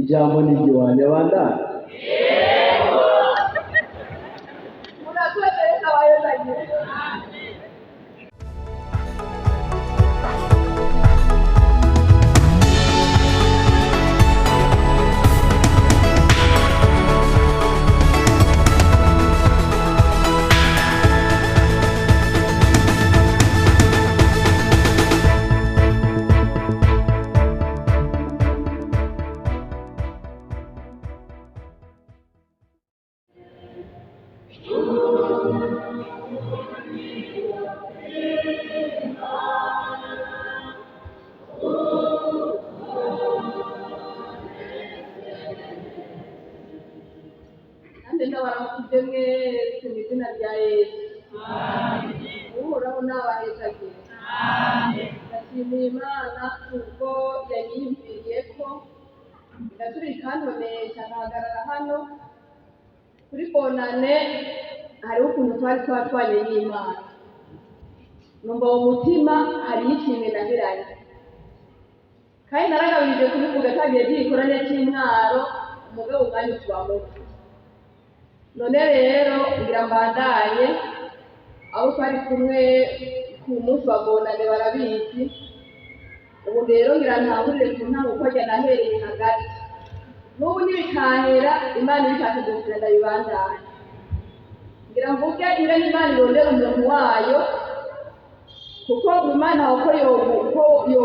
Ijambo ni iry'iwanjye abandanye. Murakoze, reka abayozagire. Nanjye ndabaramukije mwese mu izina rya Yesu. Uhoraho nabahezagire. Ndashimiye Imana ubwo yanyiyumviriye ko igasubira ikantonesha nkahagarara hano kuri bonane. Hariho ukuntu twari twatwanye n'Imana, numva mu mutima hariho ikintu nabiranye, kandi naragabirije kubivuga cyagiye gikorane cy'intwaro umugabo umwanya utuba muto. None rero ngira mbandanye, abo twari kumwe ku munsi wa bonane barabizi. Ubu rero ngira ntangurire ku ntango uko njya nahereye hagati, n'ubu ntibikahera. Imana ibishatse gusira ndabibandanya. Ngira mvuge ingene Imana irondera umuntu wayo, kuko Imana uko yo yo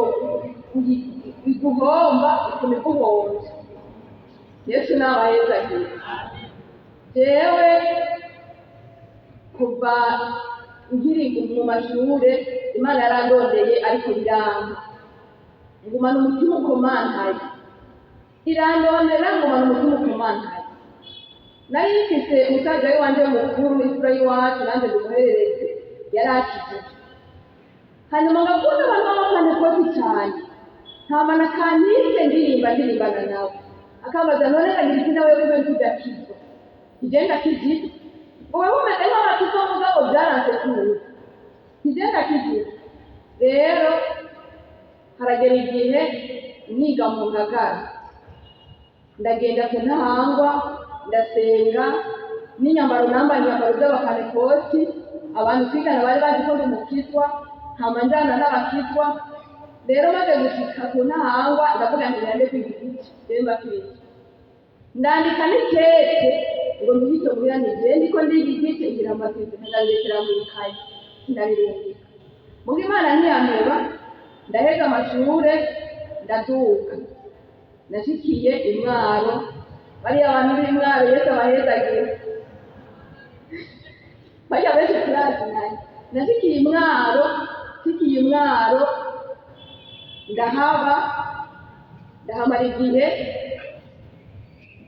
iguhomba ituma iguhombya. Yesu nabahezagiye. Jewe kuva nkiri mu mashure Imana yarandondeye, ariko biranga, ngumana umutima ukomantaye. Irandondera, ngumana umutima ukomantaye. Nari mfise umusaza w'iwanje mukuru, imfura y'iwacu, nanjye ndumuherereze, yari akijije. Hanyuma ngakunda abantu b'abapantekoti cyane, nkamana kantike ndirimba ndirimbana nawe, akambaza: "None kagira iki nawe kube tudakizwa?" "Igenda kijije." "Wowe umeze nk'abakizwa mugabo byaranse kuza." "Igenda kijije." Rero haragera igihe niga mu Ngagara, ndagenda ku Ntahangwa, ndasenga n'inyambaro nambaye imyambaro z'abapantekoti. Abantu twigana bari bazi ko ndi umukizwa, nkama njana n'abakizwa. Rero maze gushika ku Ntahangwa, ndavuga nti ngende kwiga igice rero mbakiriye. Ndandika n'ikete ngo nduhite muhira nije ndiko ndiga igice, ngira amasize, ndabirekera mu ikayi, ndabirungika. Muga Imana ntiyampeba, ndaheza amashure, ndaduga, nashikiye Imwaro. Bariya bantu b'Imwaro, Yesu abahezagire, bajya benshi turazinanye. Nashikiye Imwaro, nshikiye Imwaro ndahaba, ndahamara igihe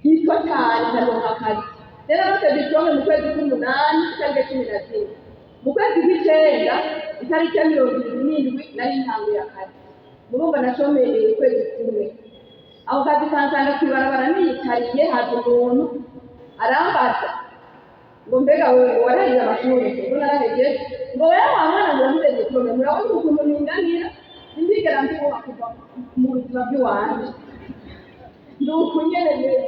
gito cyane, ndaronka akazi. Rero narose diplôme mu kwezi k'umunani itariki 14, mu kwezi kw'icenda itariki ya 27 nari ntanguye akazi. Murumva nashomereye ukwezi kumwe. Ako kazi kansanga kw'ibarabara niyicariye, haza umuntu arambaza ngo: "Mbega wewe ngo waraheze amashuri?" Ngo: "Narahejeje." Ngo: "Wewe wa mwana ngo urahize diplôme?" Murabona ukuntu ninganira, sindigera mbiboha kuva mu buzima bw'iwanje, ndi uku nyene meze.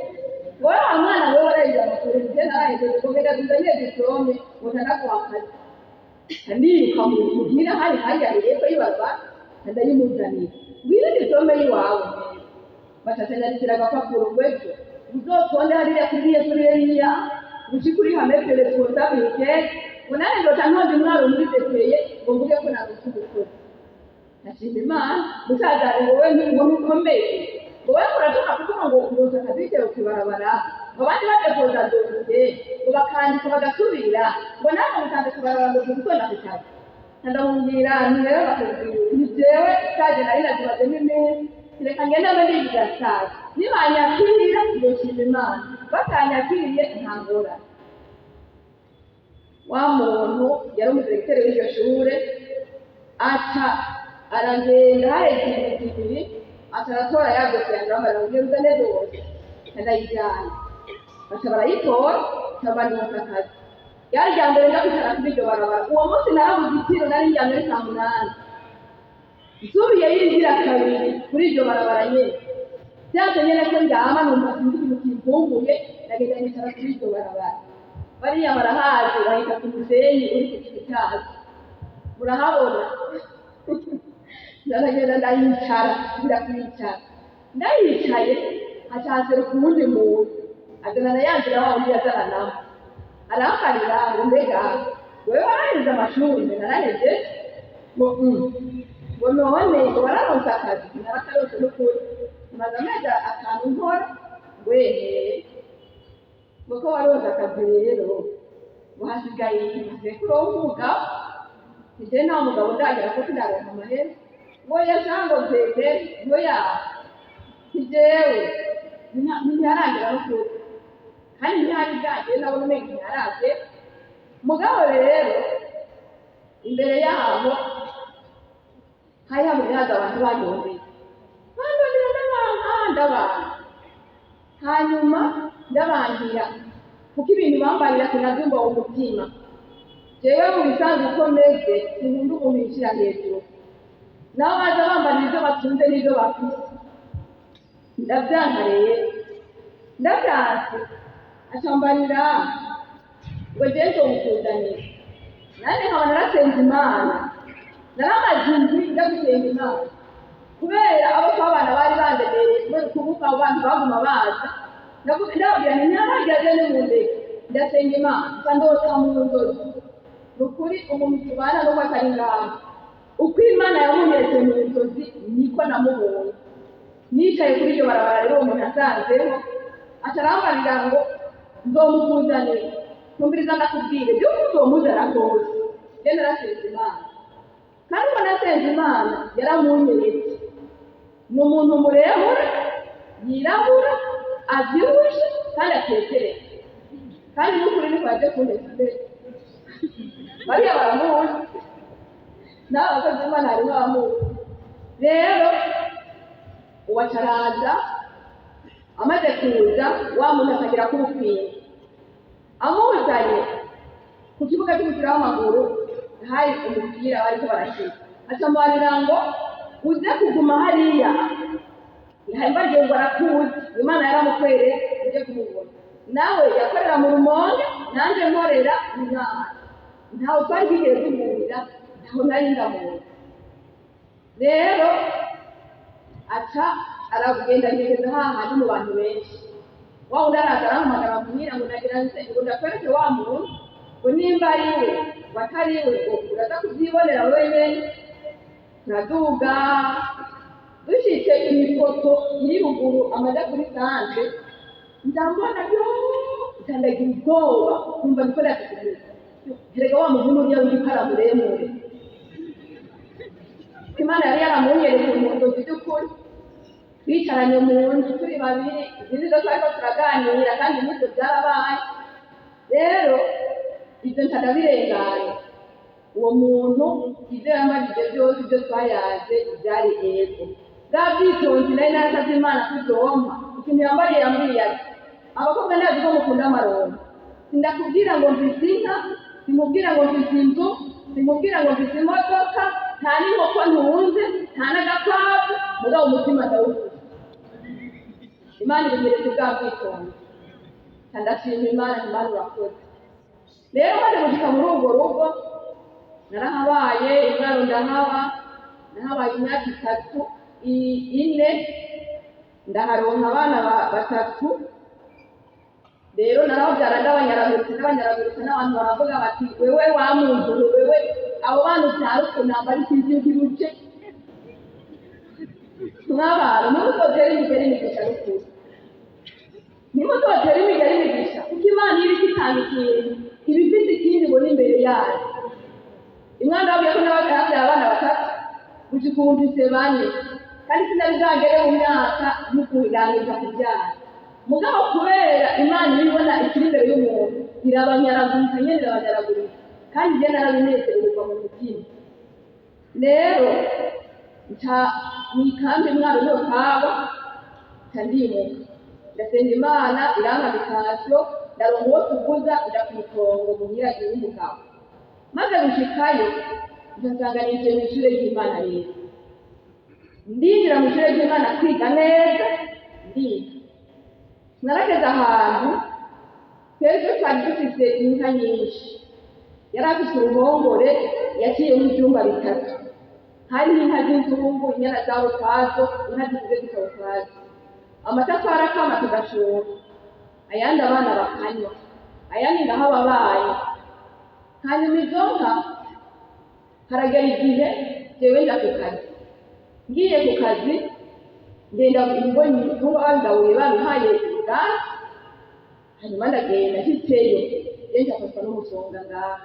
"Ngo wewe wa mwana, wewe waraheze amashuri?" "Nje narahejeje." Ngo: "Genda uzanye diplôme ngo ntanaguha akazi." Ndiruka muhira, hari hariya hepfo y'ibarabara, ndayimuzanira. "Ngwino diplôme y'iwawe." Bacacanyandikira agapapuro ngo: "Ejo uzotonde hariya kuri iriya kuri iriya, ushike uri hamwe responsabilité." Ngo nanjye nzoca ntonda Imwaro muri DPE ngo mvuge ko naronse umukozi. Ndashima Imana. Musaza ngo: "Wewe ngo ntukomeye, ngo wewe urashaka kuvuga ngo uronse akazi bitewe kw'ibarabara, ngo abandi badepoza dosiye ngo bakandika bagasubira, ngo nawe musanze kw'ibarabara ngo gutonda ku kazi." Ndamubwira nti: "Rero bakubwira ni jewe stage nari nazimazemo iminsi, reka ngende mbe ndiga stage, nibanyakirira nzoshima Imana, batanyakiriye nta ngorane." Wa muntu yari umudiregiteri w'iryo shure aca aragenda, haheze indwi 2 aca aratora ya dosiye yanjye, bambara ngo: "Uzane dosiye." Ndayijyana, baca barayitora, nsaba akazi. Ryari irya mbere ndakwicara kuri iryo barabara. Uwo munsi narabuze itiro, nari ndyamye ari saa 8. Nsubiyeyo igira kabiri kuri iryo barabara nyene. Byanze nyene ko ndyama, numva sinzi ikintu kimvumbuye, ndagenda nicara kuri iryo barabara. Bariya barahazi, bahita ku musenyi uri ku giti cyazo, murahabona. Ndagenda ndayicara, ndakwicara, ndayicaye, haca haseruka uwundi muntu azana na ya nzira wa wundi yazananamo, arambarira ngo: "Mbega wewe waraheze amashuri?" Nge narahejeje. Ngo ngo none ngo wararonse akazi?" Narakaronse n'ukuri, maze amezi 5 nkora. Ngo: "Ehe." Ngo: "Ko waronse akazi rero, ngo hasigaye iki? Hasigaye ko uronka umugabo." Nje nta mugabo ndagera ko sindaronka amahera. Ngo: "Yasha." Ngo mpembere ngo ya ntijewe ntiharagera n'ukuri, kandi ntihari bwagere, nabona umenga ntiharagera. Mugabo rero imbere yaho hari hamwe haza abantu bandondeye, bandondera, ndabanka, ndabanka, hanyuma ndabangira kuko ibintu bambarira sinabyumva mu mutima. Jewe mu bisanzwe uko meze, sinkunda umuntu yishyira hejuru. Nabo baza bambarira ibyo batunze n'ibyo bafise, ndabyanka. Rero ndabyanse, acambarira ngo jewe nzomukuzanira. Nanjye nkaba narasenze Imana, naramaze indwi njya gusenga Imana kubera abo twabana bari bandemereye, kubera ukuvuga abo bantu baguma baza. Ndababwira nti: "Ntiharagira nimundeke." Ndasenga Imana, nca ndota mu nzozi. Ni ukuri, umuntu tubana n'uko atari ngaho, uko Imana yamunyeretse mu nzozi niko namubonye. Nicaye kuri iryo barabara rero, uwo muntu asanzeho aca arambarira ngo nzomukuzanira. Ntumviriza ndakubwire, by'ukuri uzomuzana rwose. Njye narasenze Imana, kandi uko nasenze Imana yaramunyeretse. Ni umuntu muremure, yirabura, abyibushe kandi atekereza, kandi n'ukuri niko yaje kundeza imbere. Bariya baramuzi, n'aba bakozi b'Imana harimo abamuzi. Rero uwacaraza amaze kuza, wa muntu akagira k'ubupinga, amuzanye ku kibuga cy'umupira w'amaguru, hari umupira bariko barakina, acamubarira ngo: "Uze kuguma hariya." Hanyuma ngo arakuzi, Imana yaramukwereye, ujye kumubona. Nawe yakorera mu Rumonge, nanjye nkorera mu Mwaro. Ntawe twari twigeze duhurira, ntaho nari ndamuzi. Rero aca aragenda ngegeza hahandi mu bantu benshi. Wa wundi araza arampamagara, ambwira ngo: "Nagira nze ngo ndakwereke wa muntu, ngo nimba ari we, ngo atari we ngo uraza kubyibonera wenyine." Turaduga, dushitse ku ipoto iri ruguru amaja kuri santre, ndambona yo ndandagira ubwoba, numva ndiko ndatekereza: "Erega wa muntu uriya w'igikara muremure." Imana yari yaramunyeretse mu nzozi by'ukuri. Twicaranye mu nzu turi babiri, izindi zo twariko turaganira, kandi n'ibyo byarabaye. Rero ibyo ntadabirenganya. Uwo muntu ibyo yambajije byose, ibyo twayaze byari ego. Bwa bwitonzi nari narasabye Imana kuzompa, ikintu yambariye, yambwiye ati: "Abakobwa ndazi ko mukunda amaronko, sindakubwira ngo mfise inka, simubwira ngo mfise inzu, simubwira ngo mfise imodoka, nta n'inkoko ntunze, nta n'agakwavu, mugabo umutima ndawufise." Imana ibinyeretse bwa bwitonzi. Ndashima Imana, Imana urakoze. Rero maze gushika muri urwo rugo, narahabaye imwaro, ndahaba, nahabaye imyaka 3, 4, ndaharonka abana batatu. Rero narababyara ndabanyaragurutse, ndabanyaragurutse, n'abantu baravuga bati: "Wewe wa muntu wewe, abo bana ubyara uko ntabwo ari sinzi yuko mw'abantu ntimuzotere imigeri imigisha." N'ukuri ntimuzotere imigeri imigisha, kuko Imana iyo iriko itanga ikintu iba ifite ikindi ibona imbere yayo. Imwana babwiye ko nababyaye abana batatu, gushika ubu mfise bane, kandi sinari bwagere mu myaka yo kurangiza kubyara. Mugabo kubera Imana iyo ibona ikiri imbere y'umuntu irabanyaragurika nyene, irabanyaragurika, kandi njye narabinezererwa mu mutima. Rero nca mw'ikambi Mwaro niho twaba, nca ndimuka, ndasenga Imana irampa habitation, ndaronka uwo tuguza, nja kw'itongo muhira iw'umugabo. Maze gushikayo, nca nsanga ninjiye mw'ishure ry'Imana. Rero ndinjira mu ishure ry'Imana kwiga neza. Ndiga, narageze ahantu twebwe twari dufise inka nyinshi. Yari afise uruhongore yaciyemo ivyumba bitatu, hariho inka z'inzungu, inyana zabo ukwazo, inka zikuze zikaba ukwazo. Amatafari akama tugashora, ayandi abana bakanywa, ayandi ngaho ababaye. Hanyuma izo nka, haragera igihe jewe nja ku kazi. Ngiye ku kazi, ngenda mbonye ibitungwa babigaburiye, babihaye ubwatsi. Hanyuma ndagenda, nshitseyo je ncafatwa n'umusonga ngaha.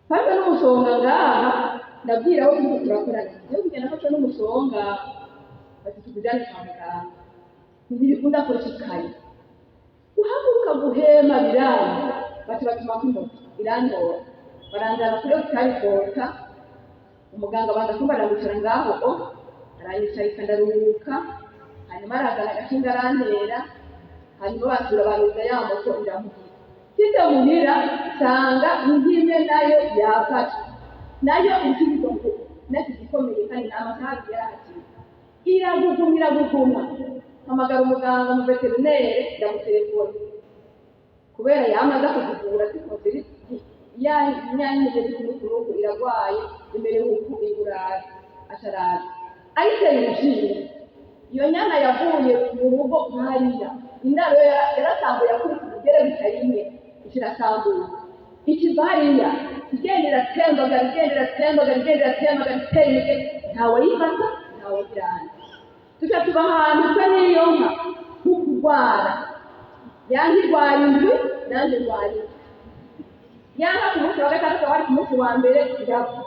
Mfatwa n'umusonga ngaha, ndabwira abo turiko turakorana, jewe kugenda mfatwa n'umusonga. Bati: "Tukujane kwa muganga." Ntibikunda kushikayo, guhaguruka, guhema biranga. Bati batumako imoto, irantora, baranjana kuri hôpital Kota. Umuganga abanza kumbarira wicara ngaho, o aranyicarika, ndaruhuka. Hanyuma arazana agashinga arantera. Hanyuma basura baruza ya moto iramuhira. Nshitse muhira, nsanga inka imwe nayo yafashwe, nayo irikibirwa ngo naki gikomeye, kandi nta masaha abiri yarahaciye. Iraguguma, iraguguma. Mpamagara umuganga mu vétérinaire, ndamutelefona kubera yamaze kuzivura zikoze ya nyanya z'ukunukunuku, iragwaye, imerewe uku igurara. Acaraza ayiteye urushinge. Iyo nyana yavuye mu rugo nkariya, indaro yarasambuye, yakubise umugere bitari imwe, ikirasambuye, ikiva hariya igenda iratembagara, igenda iratembagara, igenda iratembagara, itera imigeri, ntawe yifata, ntawe girana. Tuca tuba ahantu twe n'iyo nka nko kurwara. Yanka irwara indwi, nanjye ndwara indwi. Yanka ku munsi wa gatandatu, wari ku munsi wa mbere irapfa.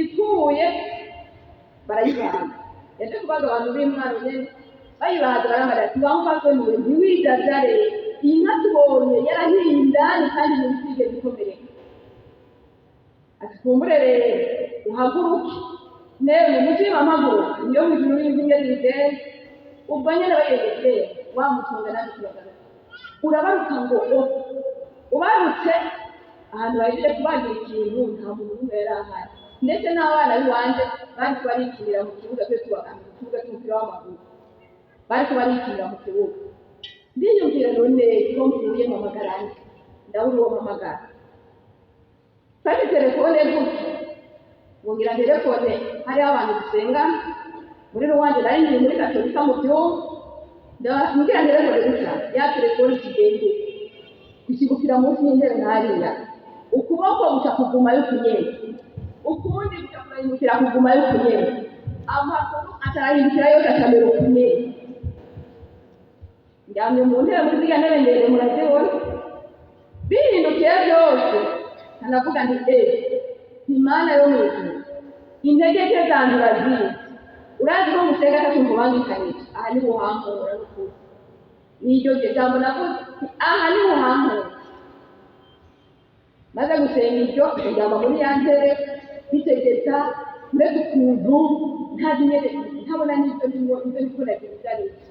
Ipfuye barayibaga. Yaje kubaga abantu b'intwaro nyene, bayibaga baramara ati: "Wamfashwe niwe, ntiwidadare, iyi nka tubonye yarahiye indani kandi ntibisigeze ikomereka." Ati: "Kumbure rero uhaguruke." Newe umutima mpaguruka, niyo mu ijuru n'indi ngeri bigenda. Ubwo nyene bayegeje wa mutunga, nanjye turagaruka, urabaruka ngo o ubarutse ahantu bahejeje kubagira ikintu, nta muntu n'umwe yari ahari, ndetse n'abana b'iwanje bariko barikinira mu kibuga. Twe tubaga mu kibuga cy'umupira w'amaguru, bariko barikinira mu kibuga. Ndiyumvira: none ko mvuye, mpamagara nde? Ndabura uwo mpamagara. Mfashe telefone gutya ngo ngira telefone, hariho abantu dusengana muri ruwanje, nari nkiri muri Katolika mu byumba. Ngira telefone gutya, ya telefone ikigende ikigukira munsi y'intebe nkariya, ukuboko guca kugumayo kunyene, ukundi guca kurahindukira kugumayo kunyene, amaguru atarahindukira yose, acamera ukunyene. Ndyamye mu ntebe, muri ziriya ntebe ndende murazibona, bihindukiye byose. Nkanavuga nti: "Eh, Imana yo mu ijuru, intege nke zanjye urazizi, urazi ko ngusenga atatu nkubangikanije, aha niho uhankura." N'ukuri niryo jambo navuze, aha niho uhankura. Maze gusenga iryo, njyama muri ya ntebe bitegeta, mbega ukuntu ntazi nyene, ntabona n'ibyo ndimo, ibyo ndiko ndagira ibyo ari byo.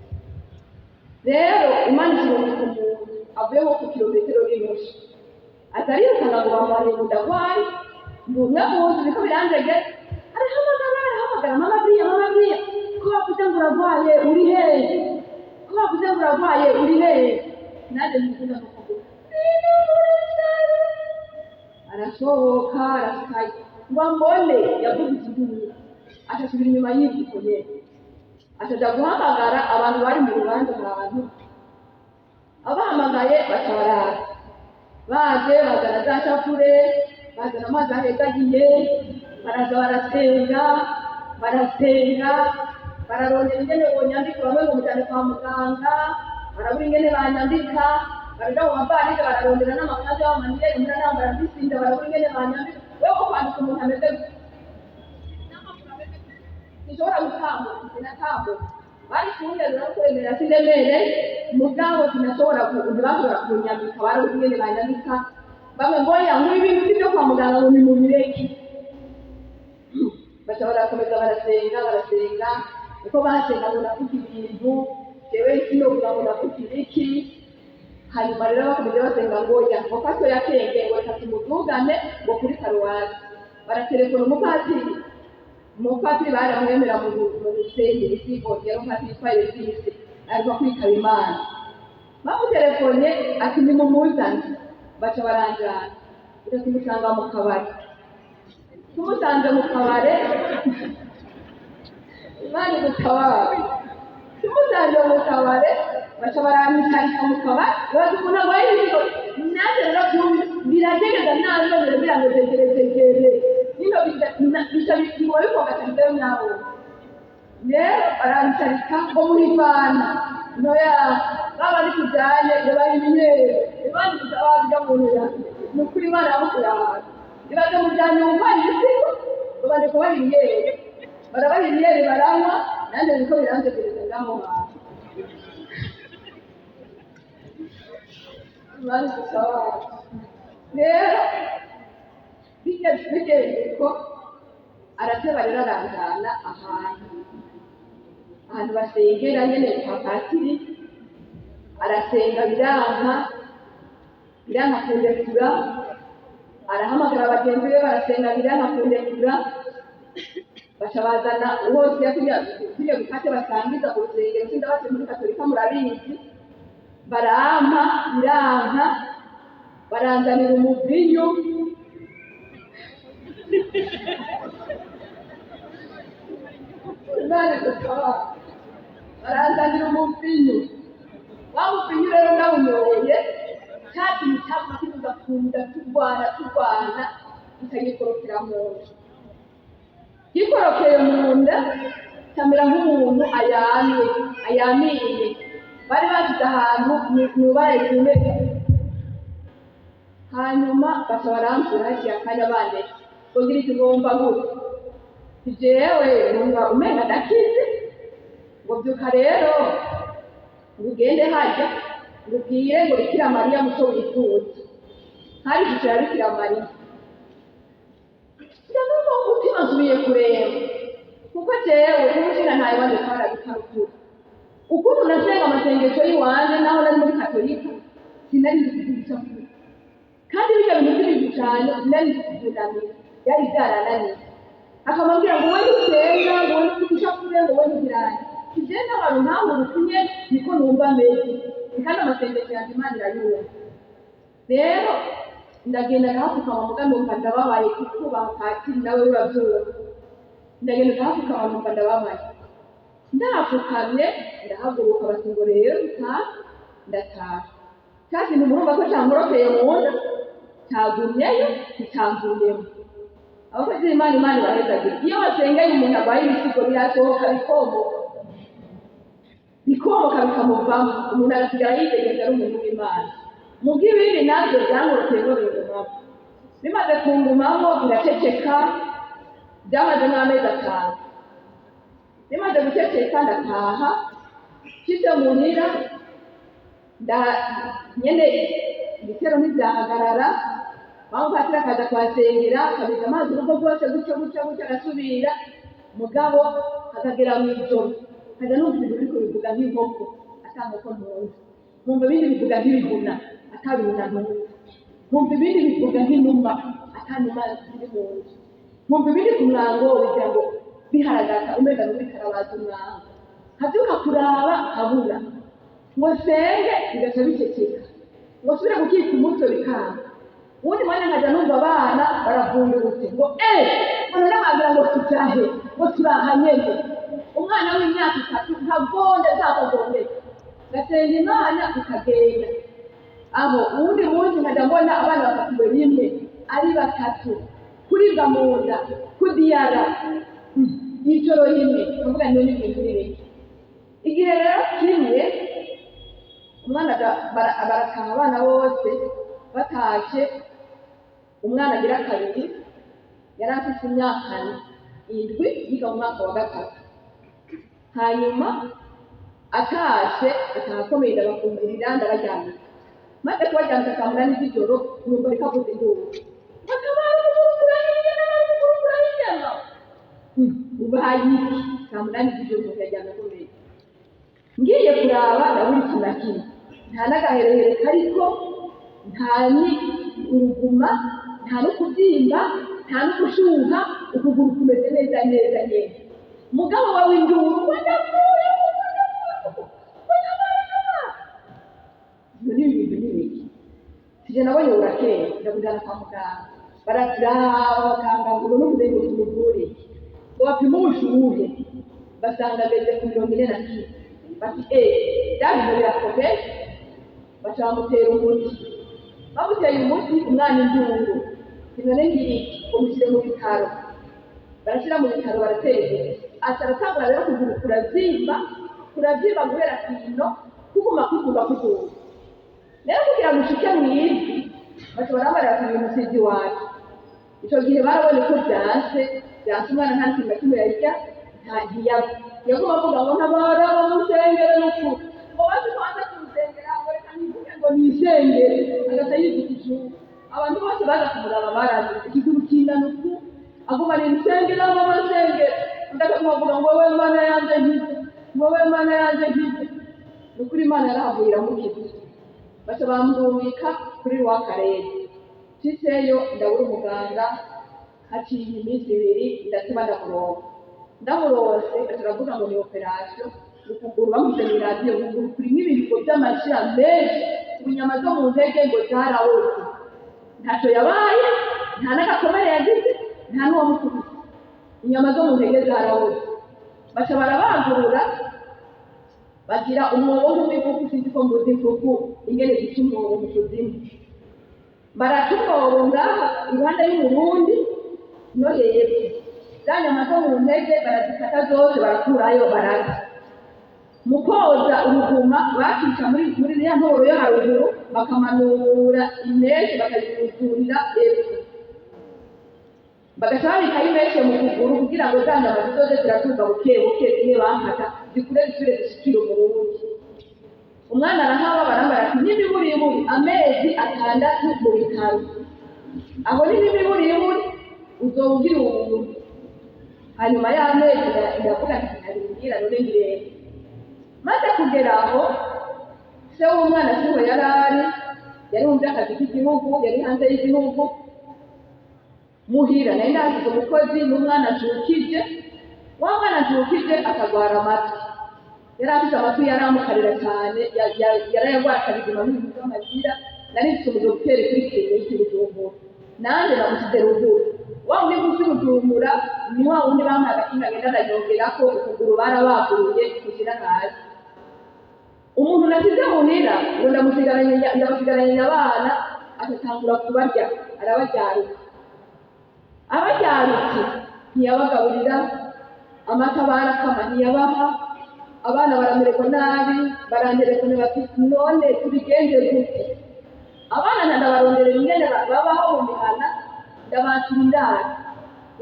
Rero Imana ikirungika umuntu avuye nko ku kilometero n'inusu, atarirukana ngo bamubariye ngo ndagwaye, ndi umwe muzi biriko biranjege. Arahamagara, arahamagara: "Mama buriya, mama buriya, ko bavuze ngo uragwaye, uri hehe? Ko bavuze ngo uragwaye, uri hehe?" Nanjye ntivuga no kuvuga. Arasohoka, arasikaye ngo ambone, yavuze induru, acasubira inyuma yivuko nyene, acaja guhamagara abantu bari mu rubanza ahantu. Abahamagaye baca baraza, baje bazana za shapure, bazana amazi ahezagiye, baraza barasenga, barasenga, bararondera ingene bonyambika. Bamwe ngo mujane kwa muganga, barabura ingene banyambika, baraja mu mavarisi, bararondera n'amakanzu y'abamaniyeri muranambara mbisinda, barabura ingene banyambika. Wewe wo kwandika umuntu ameze gutya n'amaguru ameze gutya, sinshobora gutambuka, sinatambuka. Bari kunterura no kuremera, sindemere, mugabo sinashobora ntibashobora kunyambika. Barabuze ingene banyambika. Bamwe ngo: "Oya," ngo: "ibintu si byo kwa muganga," ngo: "nimubireke." Baca barakomeza barasenga, barasenga. Uko basenga ngo navuga ibintu, jewe sinovuga ngo navuga ibiki. Hanyuma rero bakomeje basenga ngo: "Oya," ngo: "fato yakenge," ngo: "reka tumudugane," ngo "kuri paruwasi." Baratelefona umupatiri. Umupatiri baramwemera mu rusengero isibo, yari umupatiri yitwa Elvise. Ariko kwitaba Imana, bamutelefone ati nimumuzane, baca baranjana, tuja kumusanga mu kabari. Tumusanze mu kabare, Imana igutabare, tumusanze mu kabare baca baramwicarika mu kabare. Baza umuntu arwaye ibisigo, nanjye rero byumve birategeza nabi, bameze ngo zegere zegere bino bica biguma bikogatanizayo nabo. Rero baramwicarika ngo muhivana ntoya baba tujyanye, yabaye iminyerezo. Imana igutabare ujya mu ntoya, ni ukuri Imana yamukuye ahantu. Ibaze mujyanye umuvana ibisigo, babanje kubaha imyere, barabaha imyere baranywa, nanjye niko biranzegereza ngaho hantu. Imana igutabare. Rero bigenze uko, arateba rero aranjana ahantu basengera nyene kwa patiri, arasenga biranka, biranka kundekura. Arahamagara bagenzi be barasenga, biranka kundekura. Baca bazana hose kuriya gukate basangiza ku rusengero, sindabace muri katolika murabizi, barampa biranka, baranzanira umuvinyu. Imana igutabare, baranzanira umuvinyu. Wa muvinyu rero ndawunyoye, cya kintu cyaguma kiduga ku nda, turwana turwana, kikagikorokera mu nda. Gikorokeye mu nda kamera nk'umuntu ayamye ayamiye, bari bashyize ahantu mwibara rikomeye. Hanyuma baca baramvura, haciye akanya bandetse kugira ikigomba gutya, jewe numva umenga ndakize. Ngo byuka rero, ngo ugende hajya, ngo ubwire ngo Bikira Mariya muco wifuza. Hari ishusho ya Bikira Mariya. Ndamva umutima nsubiye kureba, kuko jewe umushinga ntayo wanje twarabikora. Ukuntu nasenga amasengesho y'iwanje naho nari muri katolika, sinari nzi kuvuga icyo mvuga, kandi bijya bintu by'ibishushanyo sinari nzi kubyunamira, byari byarananiye. Akamubwira ngo wowe ntusenga, ngo wowe ntuvuge icyo avuze, ngo wowe ntugirane tugende abantu nkawe urukunye, niko numva meze, kandi amasengesho yanjye Imana irayumva. Rero ndagenda ndahapfukama, muga numva ndababaye, kukubaha patiri nawe urabyumva. Ndagenda ndahapfukama, numva ndababaye, ndahapfukamye ndahaguruka, bati ngo rero dutahe. Ndataha, cya kintu murumva ko cyankorokeye mu nda cyagumyeyo, nticyamvuyemo. Abakozi b'Imana, Imana ibahezagira. Iyo basengeye umuntu arwaye ibisigo, birasohoka bikomoka, bikomoka bikamuvamo, umuntu agasigara yitegereza ari umuntu w'Imana. Mu bw'ibindi nabyo byankorokeye ngo bingumamo, bimaze kungumamo biraceceka, byamaze nk'amezi 5. Bimaze guceceka ndataha, nshitse muhira nda nyene ibitero ntibyahagarara. Bamupatira akaza kuhasengera, akabiza amazi urugo rwose gutyo gutyo gutyo, agasubira. Mugabo akagera mu ijoro nkajya numva ibintu biriko bivuga nk'inkoko, ata nkoko ntunze, nkumva ibindi bivuga nk'ibihuna, ata bihuna ntunze, nkumva ibindi bivuga nk'inuma, ata numa ziri mu nzu, nkumva ibindi ku mwango bigira ngo biharagata, umenga n'uriko arabaza umwango. Nkavyuka kuraba nkabura, ngo nsenge bigaca biceceka, ngo nsubire gukika umutwe bikanga. Uwundi mwanya nkaja numva abana baravundurutse ngo eh, ngo none ngo tujahe, ngo turaha nyene. Umwana w'imyaka 3 ntagonde ntakagondeka, ngasenga Imana bikagenda aho. Uwundi munsi nkaja mbona abana bafatiwe rimwe ari batatu kuribwa mu nda, kudiyara ijoro rimwe, nkavuga none ibintu ni biki? Igihe rero kimwe umwana barataha, abana bose batashe, umwana agira kabiri yari afite imyaka 7, yiga mu mwaka wa 3. Hanyuma atashe, ataha akomeye, ndabafungurira ndabaryamika. Maze kubaryamika saa 8 z'ijoro, numva ariko avuza induru, batabara, umuguru urahiye, umuguru urahiye! Ubaye iki saa 8 z'ijoro umuntu yaryamye akomeye? Ngiye kuraba ndabura ikintu na kimwe, nta n'agaherehere kariko, nta ni uruguma, nta no kubyimba, nta no gushuha, ukuguru kumeze neza neza neza. Mugabo wawe induru ngo ndapfuye, ngo ndapfuye. None ibi bintu ni ibiki? Sije nabonye burakeye, ndamujyana kwa muganga, baraturaba abaganga ngo none umengo tumuvure iki? Ngo bapime ubushuhe, basanga ageze ku 41. Bati eee, bya bintu birakomeye. Baca bamutera umuti, bamuteye umuti umwana indungu. None ngiri iki? Ngo mushyire mu bitaro. Barashyira mu bitaro, baratera umuti, aca aratangura rero ukuguru kurabyimba, kurabyimba guhera kwino kuguma kuduga kuduga. Rero kugira ngo ushike mu ivi, baca barambarira ati uyu musizi wacu. Ico gihe barabonye ko vyanse, vyanse, umwana nta kintu na kimwe yarya, nta ntiyava. Yaguma avuga ngo ntabara bamusengere n'ukuri, ngo bazi ko aza kumusengera, ngo reka nivuge ngo nisengere, agaca yivuga ijuru. Abantu bose baza kumuraba barazi ikiguru kingana uku, aguma nisengera, mama nsengera, undi avuga ngo wowe Mana yanje nkize, wowe Mana yanje nkize. Ni ukuri Imana yarahavuye iramukiza. Baca bamurungika kuri rwa karere. Nshitseyo ndabura umuganga. Haciye iminsi 2 ndasiba ndamuronka. Ndamuronse aca aravuga ngo ni opération ukuguru. Bamushyize mw'iradiyo, ukuguru kurimwo ibintu vy'amashira menshi, inyama zo mu ntege ngo zarawoze. Ntacyo yabaye, nta n'agakomere yagize, nta n'uwamukubise, inyama zo mu ntege zarawoze. Baca barabagurura, bagira umwobo nk'uw'ifuku. Sinzi ko muzi ifuku ingene zica umwobo mu kuzimu. Baraca umwobo ngaha iruhande y'Umurundi no hepfo, za nyama zo mu ntege barazikata zose, barakurayo, bararya. Mu koza uruguma bakica muri ya ntoro yo haruguru, bakamanura imeshe bakayuzurira epfo, bagaca babikaho imeshe mu kuguru kugira ngo za nyama zizoze ziratuza buke buke, zimwe bankata zikure zisubire zishikire Umurundi. Umwana arahaba. Barambara ati n'imiburiburi amezi 6 mu bitaro, aho ni n'imiburiburi uzoba ugira ubuntu. Hanyuma y'amezi ndavuga nti nabibwira none ngirente. Maze kugera aho, se w'umwana siho yari ari, yari mu by'akazi k'igihugu, yari hanze y'igihugu. Muhira nari nasize umukozi n'umwana acukije. Wa mwana acukije akagwara amatwi, yari afite amatwi yaramukarira cyane, yarayagwara akabiguma n'ibintu by'amashyira. Nari mfite umudogiteri kuri clinique Bujumbura, nanjye namusize ruguru. Wa wundi gusi Bujumbura ni wa wundi bampaye agakinga agenda aranyongerako ukuguru, barabaguruye kugira hasi. Umuntu nasize muhira ngo ndamusigaranye, ndamusigaranye abana, agatangura kubarya, arabaryaruka. Abaryarutse ntiyabagaburira, amata barakama ntiyabaha. Abana baramererwa nabi, barantelefone bati none tubigenze gute? Abana ndabaronderera ingene babaho mu mihana, ndabakira indaro.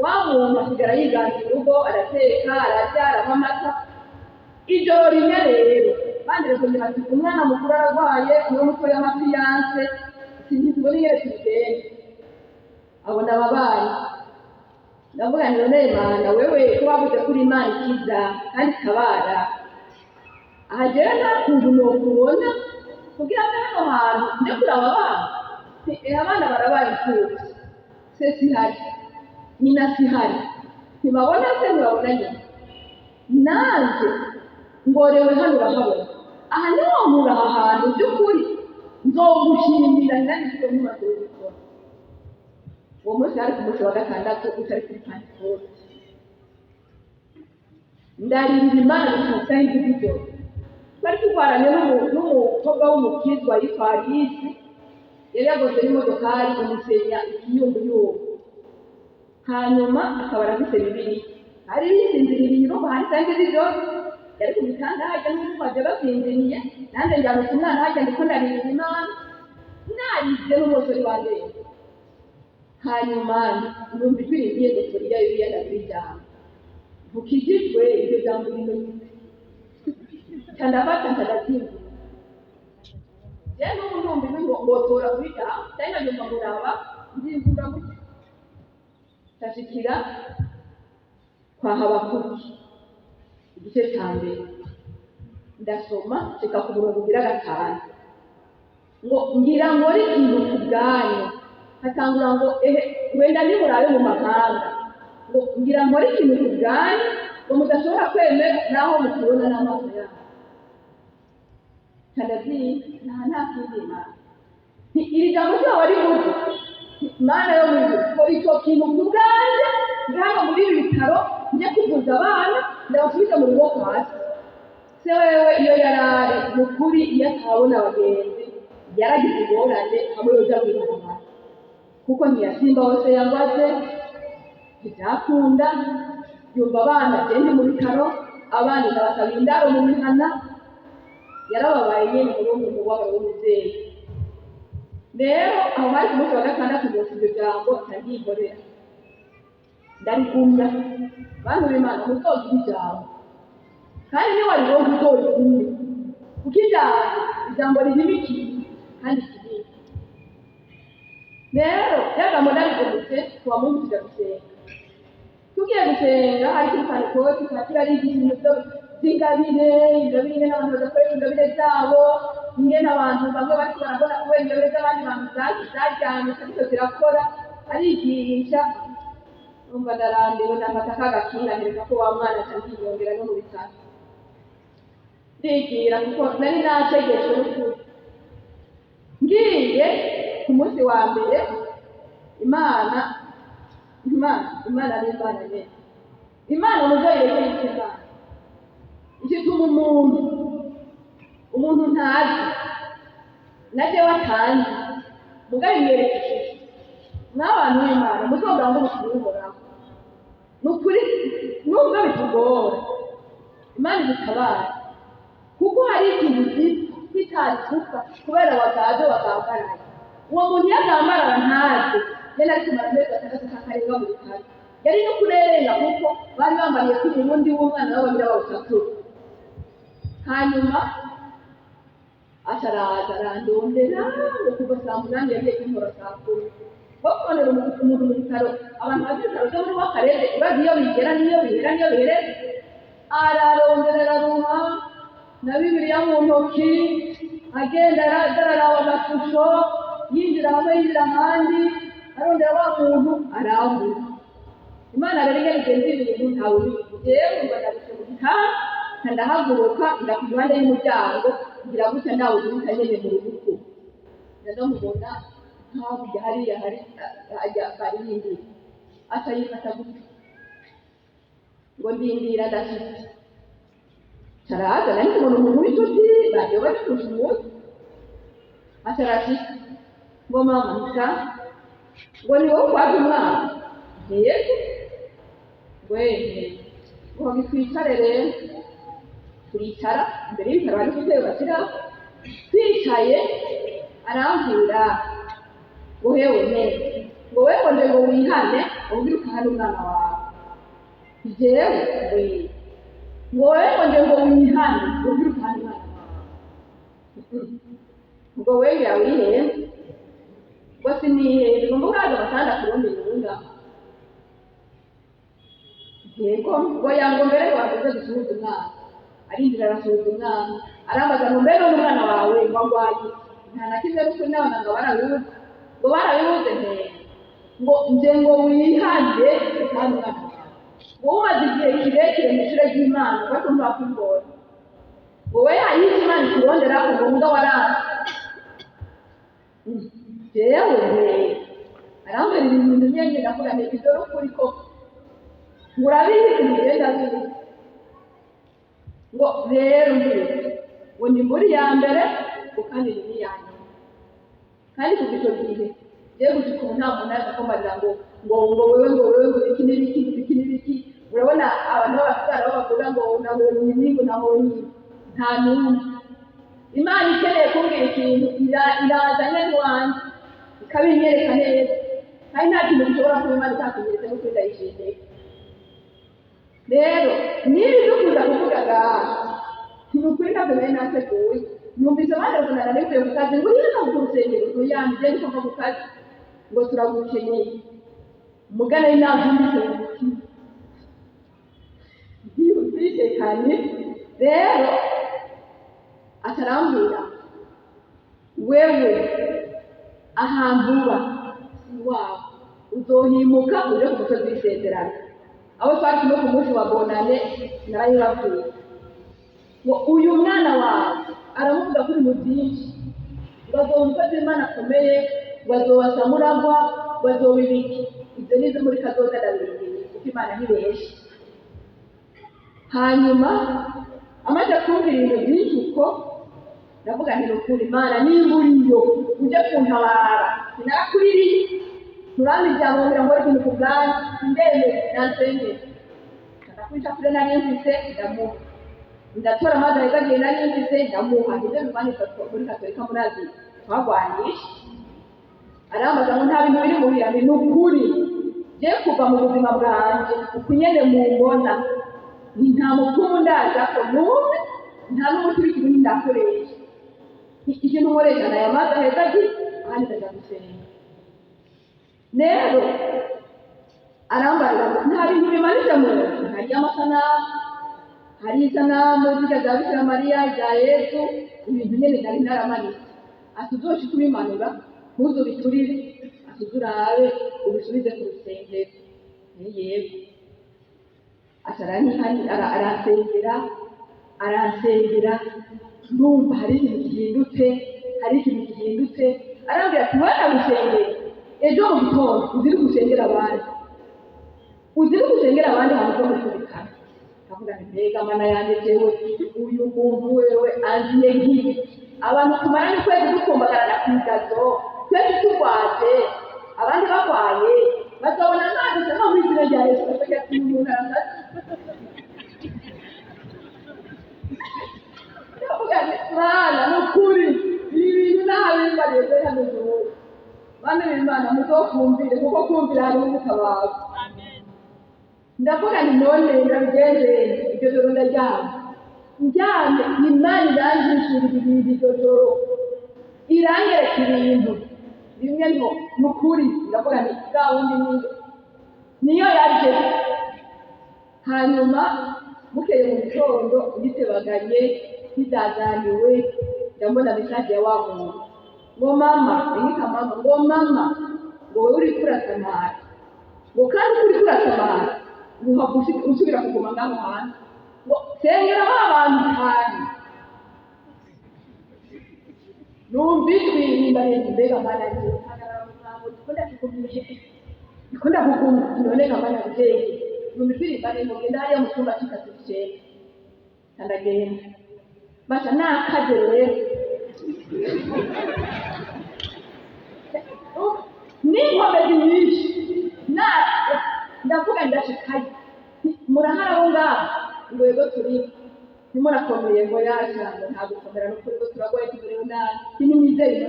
Wa muntu asigara yiganza urugo, arateka, ararya, aranywa amata. Ijoro rimwe rero bantelefone bati umwana mukuru ararwaye, niwe mutoya amatwi yanse, ntitubona ingene tubigenza. Abona ababanyi. Ndavuga nti none Mana wewe, ko wavuze kuri Imana ikiza kandi itabara, aha jewe nta kuntu nokubona kugira ngo hano hantu nje kuraba abana. Nti abana barabaye imfuvyi, se sihari, nyina sihari, ntibabona se, ntibabona nyina, nanje ngorewe hano urahabona, aha niwonkura aha hantu by'ukuri nzogushimira, nanjye siko ntumaze kubikora. Uwo munsi hari ku munsi wa gatandatu utari kuri Pantekote. Ndaririra Imana gusa isaha 7 z'ijoro. Twari turwaranye n'umukobwa w'umukizwa yitwa Alice, yari yagoze n'imodokari imusenya ikiyunguyungu, hanyuma akaba arafise bibiri hari yisinziririye. Urumva hari isaha 7 z'ijoro, yari ku gitanda hajya n'umukobwa basinziriye, nanjye njyanutse umwana hajya, ndiko ndaririra Imana, narize n'umusore wanjye. Hanyuma numva ijwi rigiye guturira Bibiliya, ndakurijambo ntukijijwe, iryo jambo rimenyutse, ca ndafata ndabyimvura. Jewe n'ubu ndumva ijwi ngo ngotora kuri jambo cyangwa nkanyumva nguraba nzimvura gutya. Ndashikira kwa Habakuki igice ca mbere, ndasoma nshika ku murongo ugira gatanu, ngo ngira nkore ikintu ku bwanyu. Hatangura ngo ehe wenda nimurabe mu mahanga, ngo ngira nkore ikintu ku bwanyu ngo mudashobora kwemera naho mukibona n'amaso yanyu. Ndabyiga nta kindi. Imana, iri jambo ryaba rivuze, Imana yo mu ijuru, ko icyo kintu ku bwanjye ndi hano muri ibi bitaro njye kuvuza abana, ndabasubiza mu rugo hasi. Se wewe iyo yarari mu kuri, iyo atabona abagenzi yaragize ingorane hamwe yoja mw'ibarabara, kuko ntiyasimba hose yangwaze, ntibyakunda. Yumva abana agende mu bitaro, abana ndabasaba indaro mu mihana. Yarababaye nyene muri uwo mubabaro w'umuvyeyi. Rero aho hari ku munsi wa gatandatu, munsi iryo jambo ndaryikorera, ndarigumya. Bantu b'Imana, muzogira ijambo, kandi niwarironka uzorigumye, kuko ijambo ririmo ikintu kandi kinini. Rero rya jambo ndarigumutse kuwa Mungu, tuja gusenga. Tugiye gusenga, hari kuri Pantekoti, patiri arigisha ibintu vy'ingabire, ingabire, ingene abantu badakoresha ingabire zabo, ingene abantu bamwe bariko barabona kubera ingabire z'abandi bantu zaryamye ziriko zirakora. Arigisha, numva ndarambiwe, ndafata ka gakinga ntereka ko wa mwana, aca ndiyongera no mu bitaro, ndigira, kuko nari nategetswe n'ukuri. Ngiye ku munsi wa mbere, Imana, Imana, Imana ni Imana nyene. Imana muzoyireke yitwa Imana. Igituma umuntu ntazi na jewe atanzi, mugabo imwereka ishusho. Mw'abantu b'Imana, muzogura ngo Uhoraho ni ukuri, nubwo bitugora, Imana idutabare, kuko hari ikintu gipfa kitari gupfa kubera wagaje, wagambaraye. Uwo muntu iyo agambarara ntaze, yari ari kumara amezi 6 kakarenga mu bitaro, yari no kurerenga, kuko bari bambariye ko umurundi w'umwana w'ababira bawusatura. Hanyuma acaraza arandondera ngo kuva saa 8, yagiye kunkora saa 10. Bo kubonera umuntu mu bitaro, abantu bazi ibitaro byo muri w'akarere urazi iyo bigera n'iyo bihera n'iyo biherera. Ararondera, araruha, na Bibiliya mu ntoki, agenda araraba amashusho, yinjira hamwe, yinjira ahandi, arondera wa muntu, arambura. Imana rero ingene igenza ibintu ntawe ubizi. Jewe numva ndarushe mu gitanda, ndahaguruka, nda ku ruhande y'umuryango, ngira gutya, ndawe guhita nyene mu rubuku, ndamubona hakurya hariya hari ajya barindira, aca yifata gutya ngo ndindira ndashitse. Caraza, nari kubona umuntu w'inshuti bagiye baturusha umunsi. Aca arashika ngo: "Mama nsa," ngo: "Ni wowe ukwaje umwana?" "Yego." Ngo: "Ehe," ngo: "Twicare rero." Turicara imbere y'ibitaro, hari udutebe bashyiraho. Twicaye, arambwira ngo: "Hewe ne," ngo: "wewe nje ngo wihane, wongere ukahane umwana wawe." "Jewe?" Ngo: "Yego." Ngo: "Wewe nje ngo wihane, wongere ukahane umwana wawe." Ngo: "Wewe wihenze." Ngo: "Sinihenze." Ngo: "Mbuga amatanda kurundi yunga." "Yego." Ngo yango mbere ngo bakuze gusuhuza umwana. Arinjira, arasuhuza umwana, arambaza ngo: "Mbere n'umwana wawe ngo agwaye?" Nta na kimwe n'ukuri, n'abaganga barabibuze. Ngo: "Barabibuze nte." Ngo: "Nje ngo wihane kandi umwana wawe, ngo umaze igihe kirekire mu ishure ry'Imana, ariko ntibakwigora, ngo we hariho Imana ikurondera, ngo mbwa waranze." Jewe nte, arambwira ibintu nyene, ndavuga nti: "Ibyo ni ukuri koko." Ngo: "Urabizi?" "Ngenda bizi." Ngo: "Rero mbwira," ngo: "Ni muri ya mbere, ngo kandi ni n'iya nyuma." Kandi kuva icyo gihe, jewe gushika ubu nta muntu aza kumbarira ngo wewe, ngo wewe, ngo ibiki n'ibiki, ngo ibiki n'ibiki. Urabona abantu b'abasitari bavuga ngo nabonye ibi, ngo nabonye ibi. Nta n'umwe. Imana ikeneye kumbwira ikintu, iraza nyene iwanje ikabinyereka neza, kandi nta kintu gishobora kuba Imana itakunyeretse. N'ukuri ndayishimiye. Rero niba ibyo kuza kuvuga ngaha ni ukuri, ntabwo nari nateguye. Numvise banezana, nari mvuye ku kazi, ngo uri hano ku rusengero, ngo yambye ndiko mva ku kazi, ngo turagukeneye. Mugana nari nabyumvise mu mutima, ntiyumvikanye. Rero atarambwira: "Wewe ahantu uba si iwawe, uzohimuka uje ku musozi w'isezerano." Abo twari kumwe ku munsi wa Bonane narabibabwiye, ngo uyu mwana wawe Aramuvuga ko ibintu byinshi, ngo azoba umukozi w'Imana akomeye, ngo azoba samuragwa, ngo azoba ibiki. Ibyo ni ibyo muri kazoza, ndabirindiriye kuko Imana ntibeshe. Hanyuma amaze kumvira ibintu byinshi uko, ndavuga nti: "Nukuri Imana, nimba uriyo ujye kuntabara, sinakuririye, nturambe ijambo ngira ngo ikintu ku bwanyu, ndemeye nansengere." Ndakwica kure nari mfise, ndamuha. Ndatora amazi ahezagiye nari mfise, ndamuha. Nibyo birwanyisha muri Katolika, murazi twagwanisha. Arambaza ngo nta bintu biri muhira. Ni ukuri je kuva mu buzima bwanje uku nyene mumbona, ni nta mupfumu ndajako n'umwe, nta n'umuti w'ikirundi ndakoresha. Ikintu nkoresha ni aya mazi ahezagiye, ahandi ndaja gusenga. Rero arambarira ngo nta bintu bimanitse mu nzu. Hari amasanamu, hari isanamu zirya za Bikira Mariya, za Yesu, ibintu nyene nari naramanitse. Ati: "Uzoshike ubimanura, ntuzubiturire." Ati: "Uze urabe ubisubize ku rusengero." Ni yego. Aca aransengera, aransengera, numva hari ikintu gihindutse, hari ikintu gihindutse. Arambwira ati: "Mwana, gusengera ejo mu gitondo, uzire gusengera abandi, uzire gusengera abandi, hanyuma uve muri bitaro." Ndavuga nti: "Mbega Mana yanjye, jewe uyu muntu wewe anziye nk'ibi? Abantu tumaranye ukwezi dukumbagarana ku igazo, twese turwaje, abandi barwaye, bazabona nanditse no mu izina rya Yesu, bakagira ati uyu muntu arasaze." Ndavuga nti: "Mana, ni ukuri ibi bintu nabimbariye byo hameze ubu." Bana b'Imana, muzokumvire, kuko kumvira harimo ubutabazi. Ndavuga nti: "None ndabigenze?" Iryo joro ndaryama, ndyamye Imana iranjishurira ibintu. Iryo joro iranyereka ibintu bimwe ngo ni ukuri. Ndavuga nti: "Bwa wundi niyo yaje." Hanyuma bukeye mu gitondo, ngitebaganye, ntidazaniwe, ndabona message ya wa muntu ngo: "Mama," inyita mama, ngo: "Mama," ngo, "wewe uriko urasamara," ngo, "kandi uko uriko urasamara, ngo uhava usubira kuguma ngaho hanze," ngo, "sengera ba bantu cyane." Numva ijwi rimbariye nti: "Mbega Mana nje, hagarara mu mwango, ndiko ndakugumye, ndiko ndakugumya none ga Mana nje." Numva ijwi rimbariye ngo: "Genda hariya mu cyumba cy'itatu icenda." Ndagenda, basha nakaje rero n'inkomezi nyinshi na ndavuga, ndashikaye: "Murahari aho ngaho?" Ngo: "Yego, turi." "Ntimurakomeye?" Ngo: "Yasha," ngo, "nta gukomera, n'ukuri," ngo, "turagwaye, tumerewe nabi." "Ntimwizeye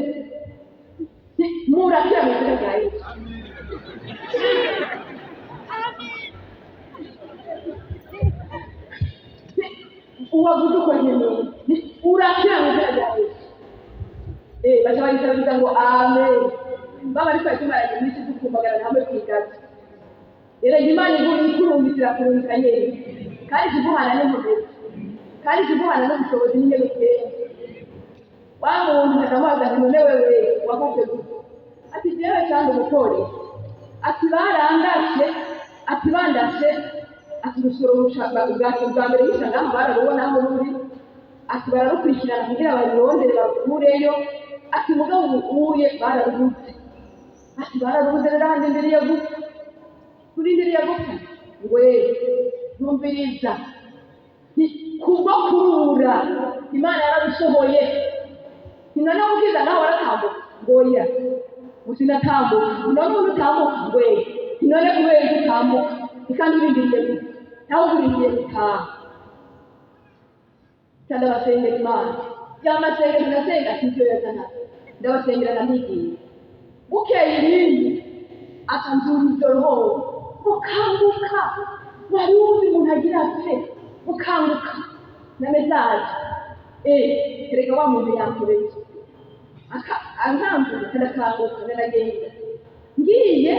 murakira mu izina rya Yesu." Uwavuze uko nyine urakira mu izina rya Yesu. Baca bagitabiza ngo: "Amen." Baba ariko tumaranye iminsi dukumbagarana hamwe ku igazi. Erega Imana ikurungikira kurungika nyene, kandi ikiguhana n'inkomezi, kandi ikiguhana n'ubushobozi n'ingene ugenda. Wa muntu akamubaza nti: "None wewe wakoze gute?" Ati: "Jewe kandi umupolisi," ati, "barandashe," ati, "bandashe," ati, "urusoro bwa mbere yisha ngaho bararubona aho ruri," ati, "bararukurikirana kugira barurondere barukureyo," ati, "mugabo ubu uye bararubuze," ati, "bararubuze rero ahandi ndiriye gupfa, turindiriye gupfa." Ngwe numviriza, kubwo kurura Imana yarabisohoye. None ubwiza nawe waratambuka? Ngoya, ngo sinatambuka. None ubu utambuka? Ngwe none kubera iki utambuka kandi urindiriye gupfa, nawe urindiriye gutaha? Cyane ndabasengera Imana, ya masengesho nasenga sibyo yazana, ndabasengera ndanigira. Bukeye irindi akanzura ijoro ho mukanguka, wari wuzi umuntu agira apfe, mukanguka na message. Erega wa muntu yankoreye ankanguye, ndakanguka, ndagenda. Ngiye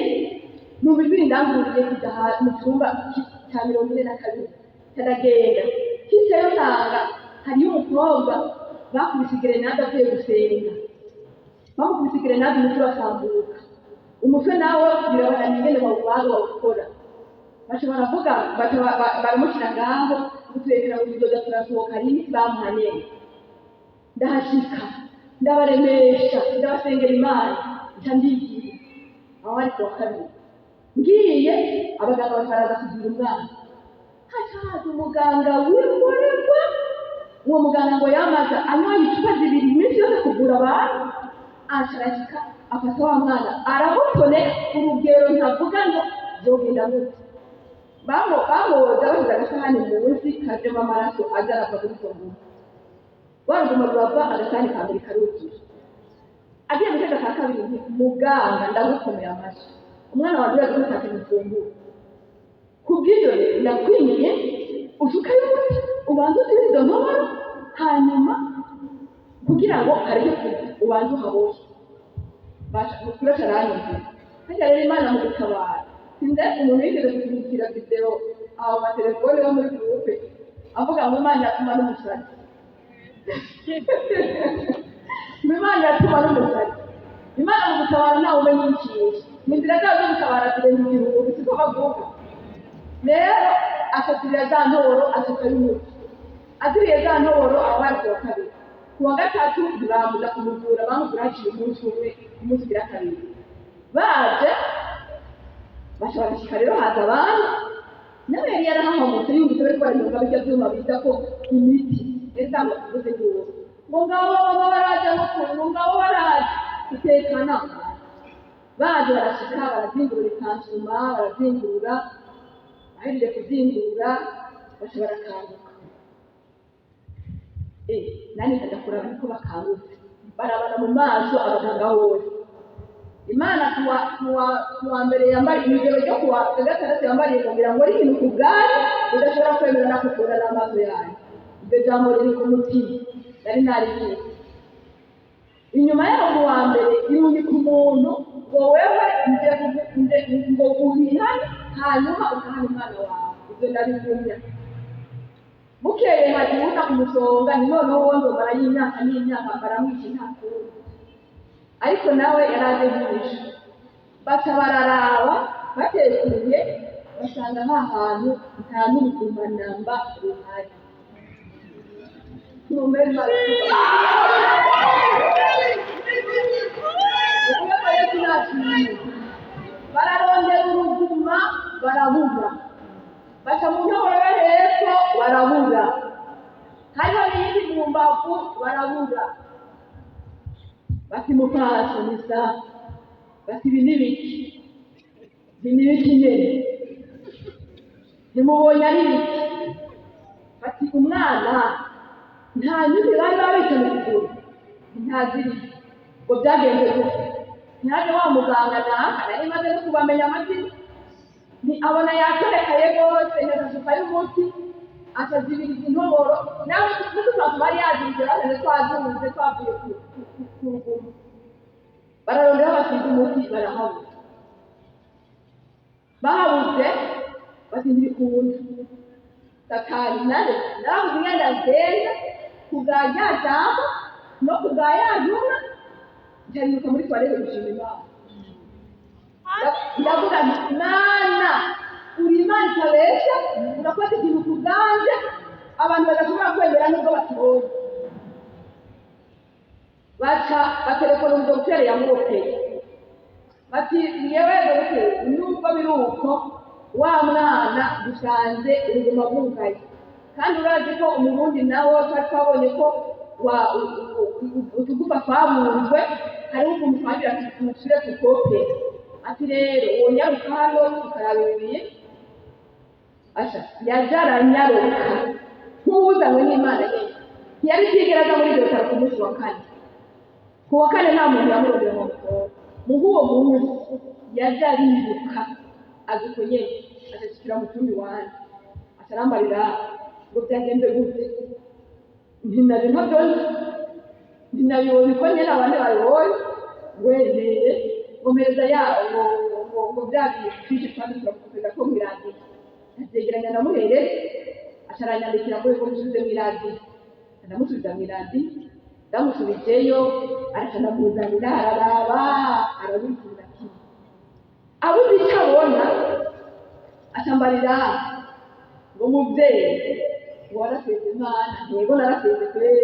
numva ijwi rindanguriye kujya mu cyumba cya 42. Ndagenda, nshitseyo nsanga hariyo umukobwa bakubise igerenade avuye gusenga. Bamukubise igerenade, umutwe urasambuka, umutwe nawe birabananiye ingene bawubaga bawukora. Baca baravuga, baca baramushyira ngaho, guturekera ngo tuzoza turasohoka rimwe bamuhanye. Ndahashika, ndabaremesha, ndabasengera Imana, nca ndigira. Aho hari kuwa kabiri. Ngiye, abaganga bataraza kugira umwana, haca haza umuganga w'imbonerwa. Uwo muganga ngo yamaze anywa icupa zibiri iminsi yose kuvura abantu. Aca arashika, afata wa mwana, aramutone urugero ntavuga ngo vyogenda gute. Bamoza bashyize agasahani munsi kajemo amaraso, aza arava kuri izo nguma, wa ruguma rurava, agasahani ka mbere karuzura. Agiye gutega ka kabiri, nti: "Muganga, ndagukomeye amashyi, umwana wawe urazi ko atakintu ufungura. Kubw'ibyo rero ndakwimiye, usukayo umuti, ubanze usibire izo ntoboro, hanyuma kugira ngo hareke kuva, ubanze uhabohe." Kuraca aranyumvira. Harya rero Imana mu gutabara, sinze umuntu yigeze kutumikira vidéo aho matelefone yo muri groupe avuga ngo Imana iratuma n'umusatsi, ngo Imana iratuma n'umusatsi. Imana mu gutabara ntawe umenya ikintu, inzira zayo zo gutabara zirenze igihumbi, siko bavuga. Rero akazirira za ntoboro, asukayo umuti, aziriye za ntoboro. Aho bari kuwa kabiri. Ku wa gatatu ntibamuza kumuvura, bamuvura haciye umunsi umwe, umunsi ugira kabiri. Baje baca barashika rero, haza abandi nawe yari yarahahamutse, yumvise bariko baranyonga birya vyuma bita ko imiti yari kuvuze yuko ngo ngabo baba baraje, ngo kure, ngo ngabo baraje gutekana. Baje barashika, barazingurura ikansuma, barazingurura, bahejeje kuzingurura baca barakanguka. Nani nkajya kuraba niko bakangutse, barabana mu maso abaganga bose. Imana kuwa mbere yambariye ijoro ryo kuwa gatandatu, yambariye kugira ngo ari ikintu ku bwanyu udashobora kwemera no kukura n'amaso yanyu. Iryo jambo riri ku mutima, nari naribizi. Inyuma yaho mu wa mbere irungika umuntu ngo wewe nje ngo ubihane, hanyuma ukahana umwana wawe. Ibyo ndabigumya. Bukeye hagiye kumusonga, ni noneho uwo nzomara y'imyaka n'imyaka, baramwica nta kundi. Ariko nawe yaraje nk'ibisha, baca bararaba, batekuye basanga nta hantu, nta n'uruguma namba ruhari. Numeri ukuboko Yesu nashimye. Bararondera uruguma barabura, baca mu ntoboro yo hepfo barabura, hariho n'iyindi mu mbavu barabura. Bati: "Mupaso misa." Bati: "Ibi ni biki? Ibi ni biki nyene? Ntimubonye ari biki?" Bati: "Umwana nta nyuzi bari babitse mu kuguru, ntaziriye." Ngo byagenze gute? Ntihaje wa muganga naka nari maze no kubamenya amazina, ni abona yatorekaye rwose, nyazasuka y'umuti, akazibiriza intoboro, nawe n'udukanzu bari yazibije, bazanye twazunze twavuye ku ruguma. Bararondera basiga umuti, barahabura. Bahabuze bati: "Ntibikunda." Satani nawe narabuze ingenda ngenda kubwa rya jambo no kubwa ya ntumwa, ncayiruka muri toilette gushima Imana. Ndavuga nti: "Mana, uri Imana itabesha, urakoze ikintu ku bwanje abantu badashobora kwemera nubwo bakibonye." Baca batelefona umudogiteri yamwopeye, bati: "Yewe dogiteri, nubwo biri uko, wa mwana dusanze ubuzima bwugaye, kandi urazi ko umurundi nawe twari twabonye ko utugufa twabunzwe, hariho ukuntu twagira tumushyire tukope." Ati: "Rero wonyaruka hano tukaraba ibi." Asha yaje aranyaruka nk'uwuzanywe n'Imana nyine. Ntiyari kwigera aza muri iryo bitaro ku munsi wa kane. Ku wa kane nta muntu yamurondera ngo amutore. Mu uwo munsi yaje ariruka, aza uko nyene, ashikira mu cyumba iwanje, aca arambarira ngo byagenze gute. Nti: "Nabyo ntabyo nzi, ntinabibonye uko nyene abandi babibonye." Wemeye ngo mpereza ya ngo bya bifishi twandi turamukopeza ko mw'iradiyo, avyegeranya, ndamuhereza, aca aranyandikira ngo musubize mw'iradiyo. Ndamusubiza mw'iradiyo, ndamusubijeyo, araca ndamuzanira, araraba, arabikira kimwe, abuze icyo abona, acambarira ngo: "Muvyeyi," ngo: "waraseze Imana." Yego, naraseze kweri.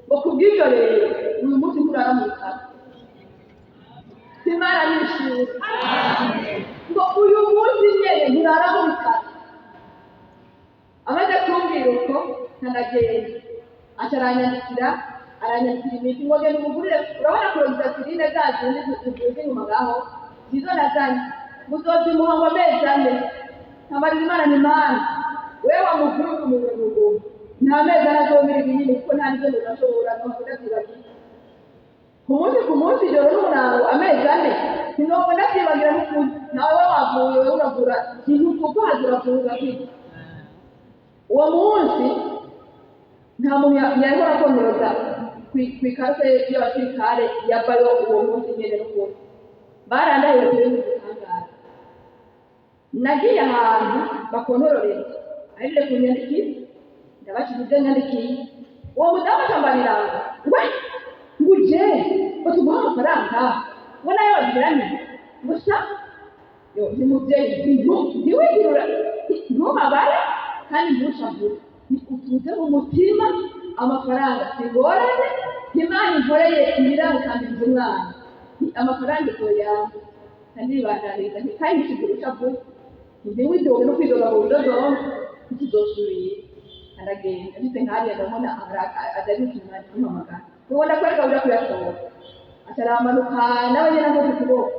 Ngo kubw'ibyo rero uyu munsi nturara mu bitaro. Imana nishimwe. Ngo uyu munsi nyene nturara mu bitaro. Amaze kumbwira uko, nkanagenda, aca aranyandikira, aranyandikira imiti ngo genda umugurire. Urabona cloxacilline za zindi zivuza inyuma ngaho, nizo nazanye, muzozimuha ngo amezi 4. Nkabarira Imana ni Mana wewe wamuvura umugongo, nta mezi 4 azomira ibinini, kuko nta n'ivyo ndashobora ndavyibagiye. Ku munsi ku munsi, ijoro n'umurango, amezi 4, sinobona ndavyibagira n'ukuri. Nawe we wavuye, wewe uravura ntukuko haza uravura kwiki. Uwo munsi nta muntu yahora akomereza kw'ikarite y'abasirikare yavayo uwo munsi nyene. N'ukuri barandahiye kubindi gitangaza. Nagiye ahantu bakontororeza, ahejeje kunyandikira, ndabashize ibyo nyandikiye. Uwo mudamu acambarira ngo we nguje ngo tuguhe amafaranga, ngo nayo babigiranye gusa. Yo ni muvyeyi, ntiwigirura, ntubabare kandi ntushavure, ni utuze mu mutima. Amafaranga singorane, Imana inkoreye ibirangukambiriza umwana, ni amafaranga izoyanga. Kandibandaniriza nti kandi nshigura ushavuye, ntiwidoge no kwidoga ngo widodombe, ntituzosubira. Aragenda, nshitse nkariya ndabona aza inyuma kumpamagara ngo ndakwereka uja kuyatora. Acaramanuka nawe nyene akoze ukuboko,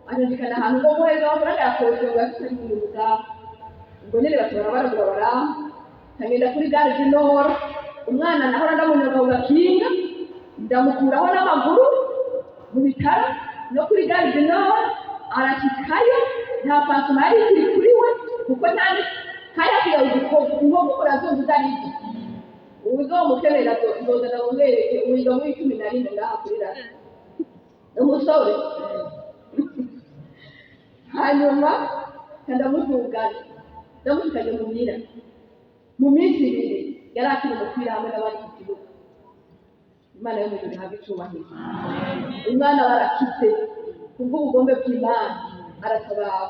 aranjikana ahantu ngo muhereza amafaranga yakoshe, ngo yafise ari mu mudamu. Ubwo nyene batora baragura barampa, nkagenda kuri gare du Nord. Umwana nahora ndamunyoga ku gakinga, ndamukuraho n'amaguru mu bitaro no kuri gare du Nord, arashikayo nta pansement yari ikiri kuri we, kuko nta hari hasigaye udukovu, inkovu murazumva utarizo. Uzomukenera nzoza ndamumwereke. Wiga muri 11 ngaha kuri rasi, umusore. Hanyuma ndamutungana, ndamushikanye muhira. Mu minsi 2 yari akiri umupira hamwe n'abandi ku kibuga. Imana yo mu ijuru ihabwe icubahiro. Umwana barakize kubw'ubugombe bw'Imana, aratabara.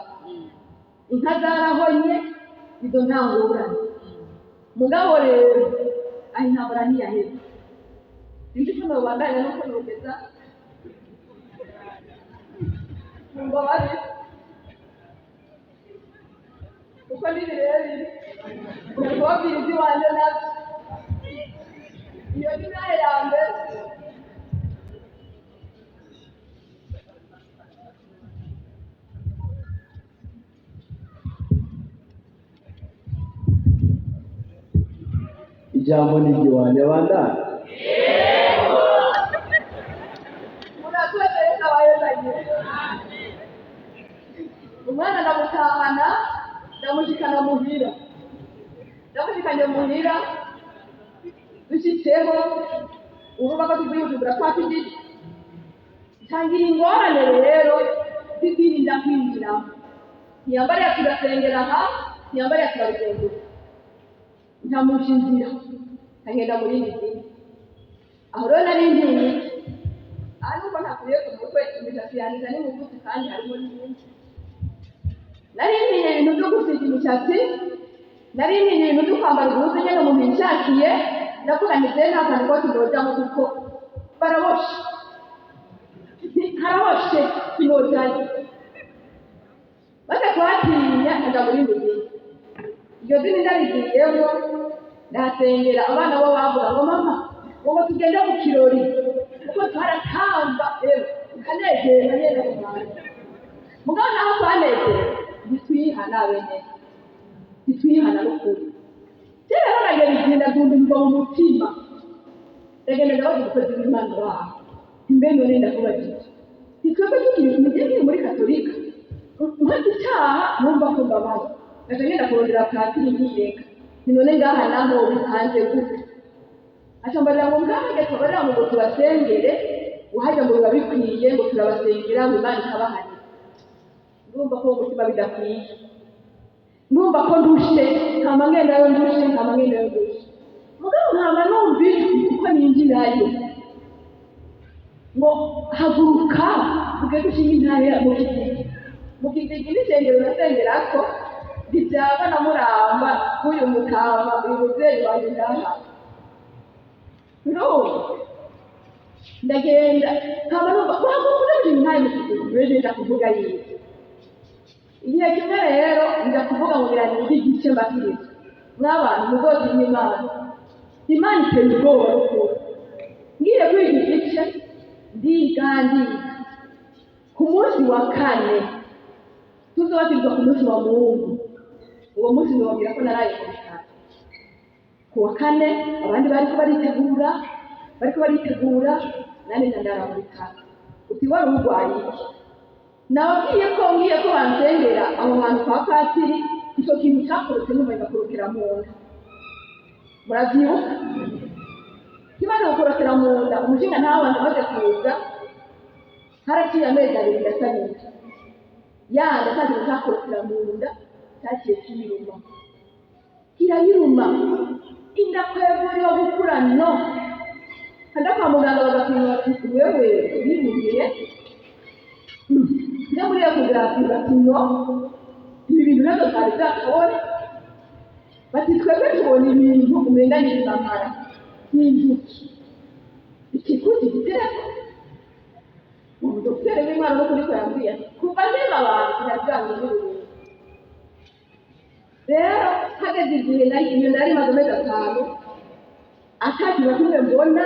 Inka zarahonye, izo nta ngorane. Mugabo rero aho intambara ntiyaheze. Sinzi ko nobandanya nuko nogeza mumbabarire kuko ni birebire, nari kubabwira iby'iwanje nabyo. Iyo ni nayo ya mbere. Ijambo ni iry'iwanjye, abandanye. Murakoze rero, abayozagira. Umwana ndamutahana, ndamushikana muhira. Ndamushikanye muhira, dushitseho urumva ko tuvuye Bujumbura kwa kijiji, ntangira ingorane rero z'idini kwinjiramo. Ntiyambariye turasengera aha, ntiyambariye turabigenzura, ntamuca inzira, nkagenda muri iri dini. Aho rero nari ntiye iki? Aha nuko ntakuye ku mutwe, imishatsi yanjye ni mugufi kandi harimo n'ibindi. Nari ntiye ibintu byo gusiga imishatsi, nari ntiye ibintu byo kwambara ubuzu nyine umuntu yishakiye. Ndavuga nti nta kantu ko kinojamo kuko baraboshe, haraboshe, sinojayo. Maze kuhatinya, nkaja muri iri dini. Iryo dini ndarigiyemo, ndahasengera. Abana bo bavuga ngo mama, ngo tugende mu kirori, kuko twaratamba rero tukanezerwa nyene mu bantu. Mugabo naho twanezerwa, ntitwihana bene, ntitwihana n'ukuri. Kera rero nagera igihe ndagundurwa mu mutima, ndagenda ndabaza umukozi w'Imana waho, mbe none ndakubajije, ntitwebwe tukiri nkiri muri katolika, nkoze icyaha numva ko mbabaye, ngaca ngenda kurondera patiri nkiyeka, nti none ngaha naho bipanze gute? Acambarira ngo ngaha gatabarira ngo tubasengere, uhajya ngo biba bikwiye, ngo turabasengera ngo Imana ikabahanira. Ndumva ko umutima bidakwiye, ndumva ko ndushe, nkama ngendayo ndushe, nkama ngendayo ndushe. Mugabo nkama numva ijwi kuko ninjirayo ngo haguruka ugende ushinge intare mu Kizigi. Mu Kizigi n'isengero nasengerako ntibyaba na Muramba nk'uyu mutama, uyu muvyeyi wanjye ngaha. Ndumva Ndagenda nkaba numva wagukunda ibintu ntayo mukuzi nja kuvuga yiwe. Igihe kimwe rero nja kuvuga ngo biranige igice mbakiriza mw'abantu muzotinya Imana. Imana iteye ubwoba rukuru. Ngiye kwiga igice, ndiga ndiga, ku munsi wa kane tuzobatizwa, ku munsi wa Mungu. Uwo munsi nobabwira ko naraye mu bitaro ku wa kane. Abandi bariko baritegura, bariko baritegura, nani ndara mu bitaro. Uti wari urwaye iki? Nababwiye ko ngiye ko bansengera aho hantu kwa patiri, icyo kintu cyakorotse numva igakorokera mu nda. Muravyibuka kimaze gukorokera mu nda, umushinga ntawe amaze kuza, haraciye amezi 2 ndasabira yanda cya kintu cyakorokera mu nda cyaciye kiyiruma, kirayiruma, inda kwevuriwe gukura no kanda kwa muganga bagapima bati wewe urirumiye. Njya muri échographie bati no, ibi bintu ntabwo twari bwakabone. Bati twebwe tubona ibintu umenga ni ibimamara n'inzuki ikikuzi gitereko. Ubu dogiteri w'imwana no kuri ko yambwiye ati kuva nkeba abantu sinaryamye n'ibintu. Rero hageze igihe nari iyo nari maze amezi 5 atakintu na kimwe mbona,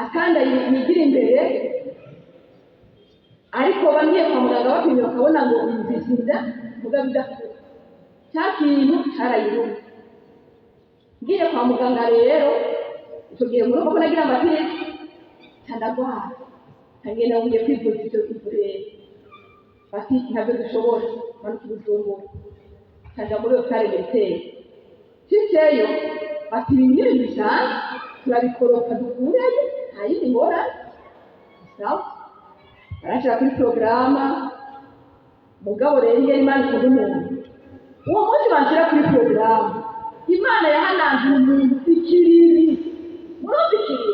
atanda yigira imbere. Ariko bamwe kwa muganga bapimye bakabona ngo yumvise inda mugabo idakura, cya kintu cyarayiruma. Ngiye kwa muganga rero icyo gihe, murumva ko nagira amapirisi, ndagwara, nkagenda ngiye kwivuza icyo ivuriro, bati ntabyo dushobora, manuka i Bujumbura. Nkaja muri hôpital militaire. Nshitseyo bati ibi ni ibintu bisanzwe, turabikoropa dukureyo, nta yindi ngorane. Sawa, baranshira kuri porogaramu. Mugabo rero iyo Imana ikunda umuntu, uwo munsi banshira kuri porogaramu, Imana yahananze umuntu ikiriri. Murumva ikiriri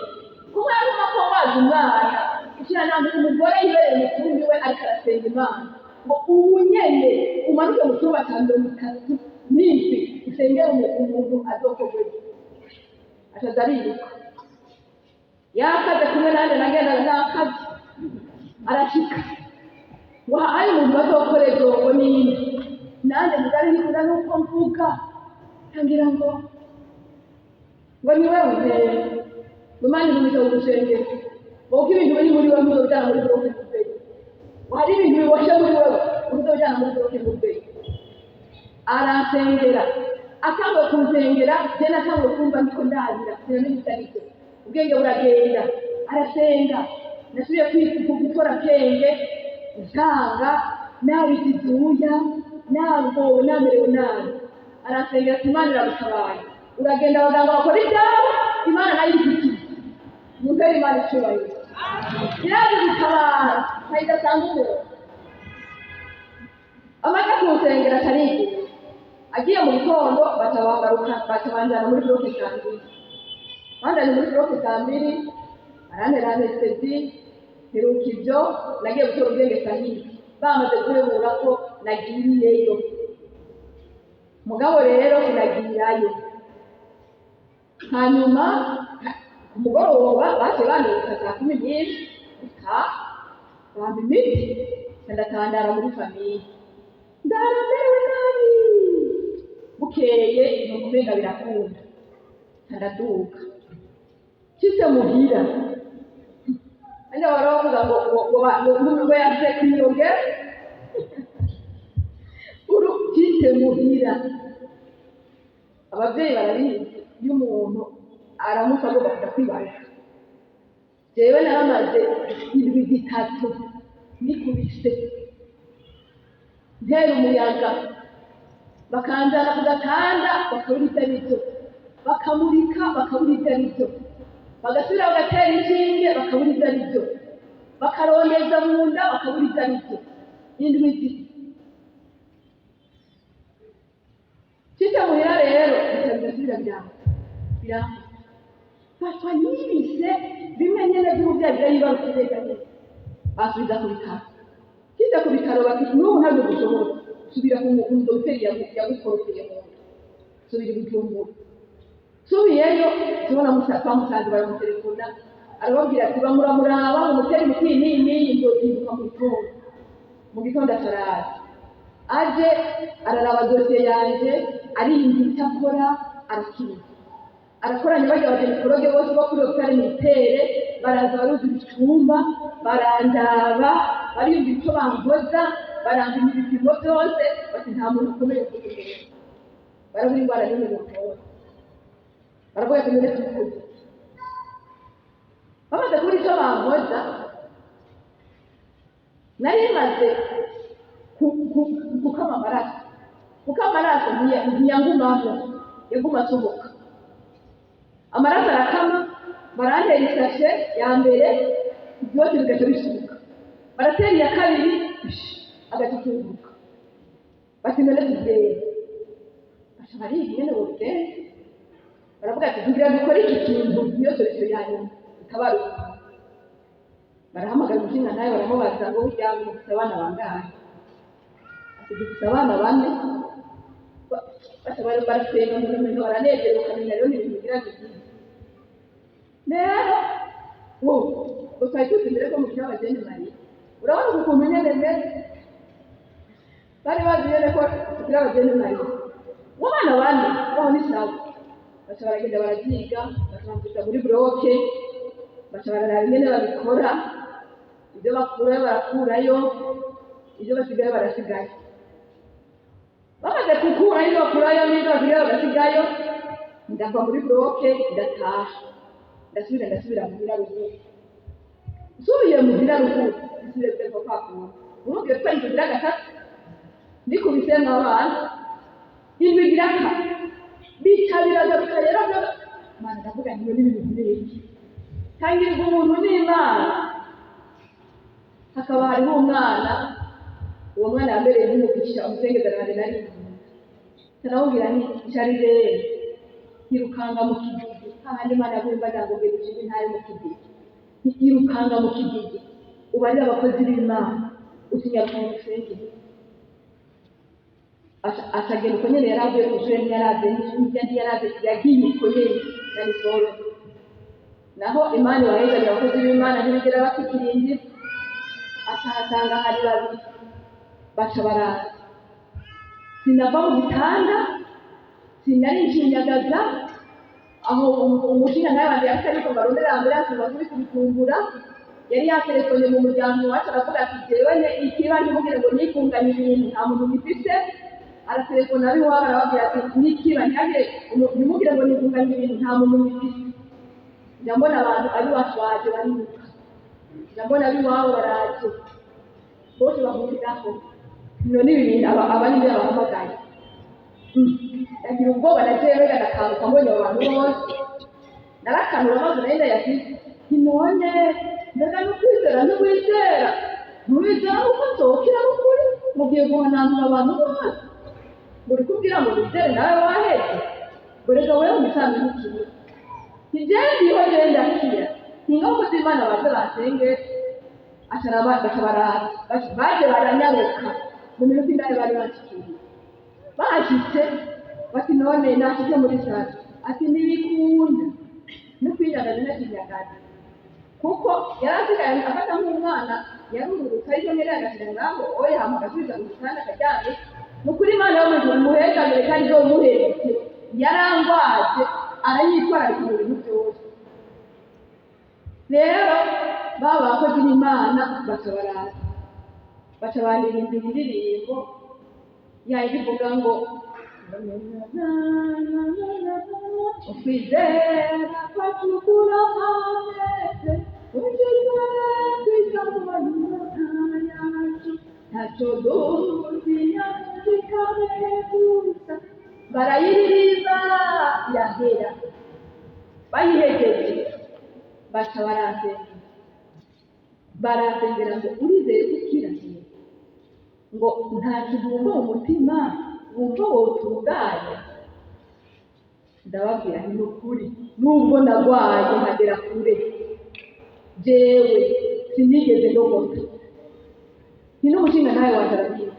kumwe yaruma ko waza umwana ikirananze umugore yibereye mu cyumba iwe ariko arasenga Imana ngo ubu nyene umanuke mu cyumba cya 37 usengere umuntu azokorwe. Akaza ariruka yakaze kumwe nanjye nagendaga nakaze, arashika ngo haye umuntu bazokora ejo ngo ninde. Nanjye mugari nikunda nuko mvuga ntangira ngo ni wewe ngo Imana igumisha kugusengera ngo kuko ibintu biri muri wewe ntuzobijana muri bloc kubera ngo hari ibintu biboshe muri wewe ntuzobijana muri bloc kubera. Aransengera, atanguye kunsengera je natanguye kumva ndiko ndabira, sinamenye icyo aricyo, ubwenge buragenda. Arasenga, nasubiye gutora akenge nsanga nabize ibyuya, nagowe, namerewe nabi. Aransengera ati Imana iragutabaye, uragenda abaganga bakora ibyabo, Imana nayo irifitiye. Mumpere Imana icyubahiro, iraje gutabara nkayidatanga umuntu. Amaze kunsengera atarigira agiye mu gitondo, baca bagaruka, baca banjyana muri bloc saa 2. Banjyanye muri bloc saa 2, barantera anesthésie. Mperuka ibyo nagiye gutora ubwenge saa yine, bamaze guhebura ko nagiriyeyo. Mugabo rero sinagirayo. Hanyuma ku mugoroba baciye banduka saa 11 gutaha, bampa imiti, ndatandara muri famille, ndara merewe nabi. Bukeye numva umenga birakunda, ndaduka. Nshitse muhira anje bahora bavuga ngo yaje kwiyongera uru. Nshitse muhira, abavyeyi barabizi iyo umuntu aramutse agomba kuja kwibaruka. Jewe naramaze indwi 3 nikubise ntera umuyaga, bakanjana ku gatanda, bakabura ibyo aribyo, bakamurika bakabura ibyo aribyo, bagasubira bagatera inshinge bakabura ibyo aribyo, bakarondeza mu nda bakabura ibyo aribyo. Indwi 3. Nshitse muhira rero bica birasubira biranga, fatwa n'ibise bimwe nyene vy'umuvyeyi yibarutse neza nyene. Basubiza ku bitaro. Nshitse ku bitaro bati n'ubu ntabwo dushobora, subira ku dogiteri yagukorokeye mu nda, subira i Bujumbura. Nsubiyeyo tubona twamusanze, baramutelefona. Arababwira ati: "Bamuramuraba, mumutere imiti n'iyi n'iyi, nzozinduka mu gitondo." Mu gitondo ataraza, aje araraba dosiye yanje, ariyumvira icyo akora, arakiriza, arakoranya barya ba gynécologues bose bo kuri hôpital militaire. Baraza, baruzura icumba, barandaba, bariyumvira icyo bampoza, barandima ibipimo byose, bati: "Nta muntu ukomeye kugenda." Barabura indwara n'imwe mutora. Baravuga ati: "None tukuze." Bamaze kubura icyo bampoza, nari maze gukama amaraso, kuko amaraso ntiyangumamo, yaguma asohoka. Amaraso arakama, barantera isashe ya mbere, byose bigaca bisuka. Baratera iya kabiri, agaca atunguka. Bati: "None tugende." Baca bariga ingene bobigenza. Baravuga ati: "Tugira dukore iki kintu, niyo solution ya nyuma itabara ubuzima." Barahamagara umushinga nawe, baramubaza ngo: "Burya mufite abana bangahe?" Ati: "Dufite abana bane." Baca barasenga mu bintu, baranezerwa, ukamenya rero ni ibintu bigira byiza. Rero wowe ngo twari tuzi mbere ko mukina abageni Mariya, urabona ukuntu nyene meze, bari bazi nyene ko tugira abageni Mariya. Mu bana bane baho ni sawa. Baca baragenda, barabyiga, baca muri bloc, baca bararaba ingene babikora. Ibyo bakurayo barakurayo, ibyo basigaye barasigayo. Bamaze gukurayo ibyo bakurayo n'ibyo basigaye bagasigayo, ndava muri bloc, ndataha, ndasubira muhira ruguru. Nsubiye muhira ruguru, nsubiye kugeza kwa kundi. Urumva ko inzu igira gatatu ndikubisemo abana, indwi igira kane, bica biragaruka. Rero Mana, ndavuga nti: "Ni ibintu n'iki?" Tangirirwa umuntu n'Imana. Hakaba hariho umwana, uwo mwana yambereye nk'umugisha, umusengezana wanjye. Nari tarawubwira nti: "Sharire, irukanga mu kigigi hahandi Imana yaguye imbaga ngo genda ushinge intare mu kigigi. Irukanga mu kigigi, ubarire abakozi b'Imana utinyaruka mu musengero." Acagenda uko nyene. Yari avuye kw'ishure, ntiyaraze n'irya, ntiyaraze, yagiye uko nyene na nisoro. Naho Imana ibahezagira, abakozi b'Imana ntibigera batikiringira. Akahasanga hari babiri, baca baraza. Sinava mu gitanda, sinari nshinyagaza aho. Umushinga nawe wanje yariko ariko barondera ambulance ngo basubise ibitumbura. Yari yatelefone mu muryango iwacu, aravuga ati: "Jewe ne ikiba ntimugire ngo nikunganye ibintu, nta muntu ngifise." Aratelefona ab'iwabo, arababwira ati: "Nikiba ntihagire ntimugire ngo nikunganye ibintu, nta muntu ngifise." Njya mbona abantu ab'iwacu baje bariruka, njya mbona ab'iwabo baraje bose bahuriraho. None ibi bintu aba ni bahamagaye, ndagira ubwoba na jewe, ndakanguka mbonye abo bantu bose, narakanura amaso nayo ndayafise. Nti: "None mbega nukwizera, ntiwizera, ntiwizera uko nzokira n'ukuri? Mugiye guhananura abantu bose ngo uri kubwira ngo wizere, nawe waheze ngo reka wewe mu bisanzwe ntukire." Nti: "Jewe ndiho, jewe ndakira." Ntinga abakozi b'Imana baze basenge. Acaraba, baca baraza, baje baranyaruka. Mu minota ingahe bari bashikiriye. Bahashitse bati: "None nashike muri salle." Ati: "Ntibikunda no kwinyagaza." Ntakinyagaza kuko yari asigaye afata nk'umwana, yarururutse ariko nyene agashira ngaho oya, hama agasubiza mu gitanda akaryamye. Ni ukuri, Imana yo mw'ijuru imuhegamire kandi izomuhetse. Yarangwaje, aranyitwararika mu bintu byose. Rero baba bakozi b'Imana baca baraza, baca bandirimbira indirimbo yayindi ivuga ngo: "Ukwizera kwacu kurahameze, ugeze kw'ijambo yacu, ntacyo dutinya, dushikame gusa." Barayiririmba, yahera, bayihegeje baca baransengera, baransengera ngo: "Urizeye ko ukira?" Ngo: "Nta kintu wumva mu mutima, wumva wotunganya?" Ndababwira nti: "Ni ukuri, nubwo nagwaye nkagera kure, jewe sinigeze ndogota." Ni n'umushinga nawe wanje arabizi,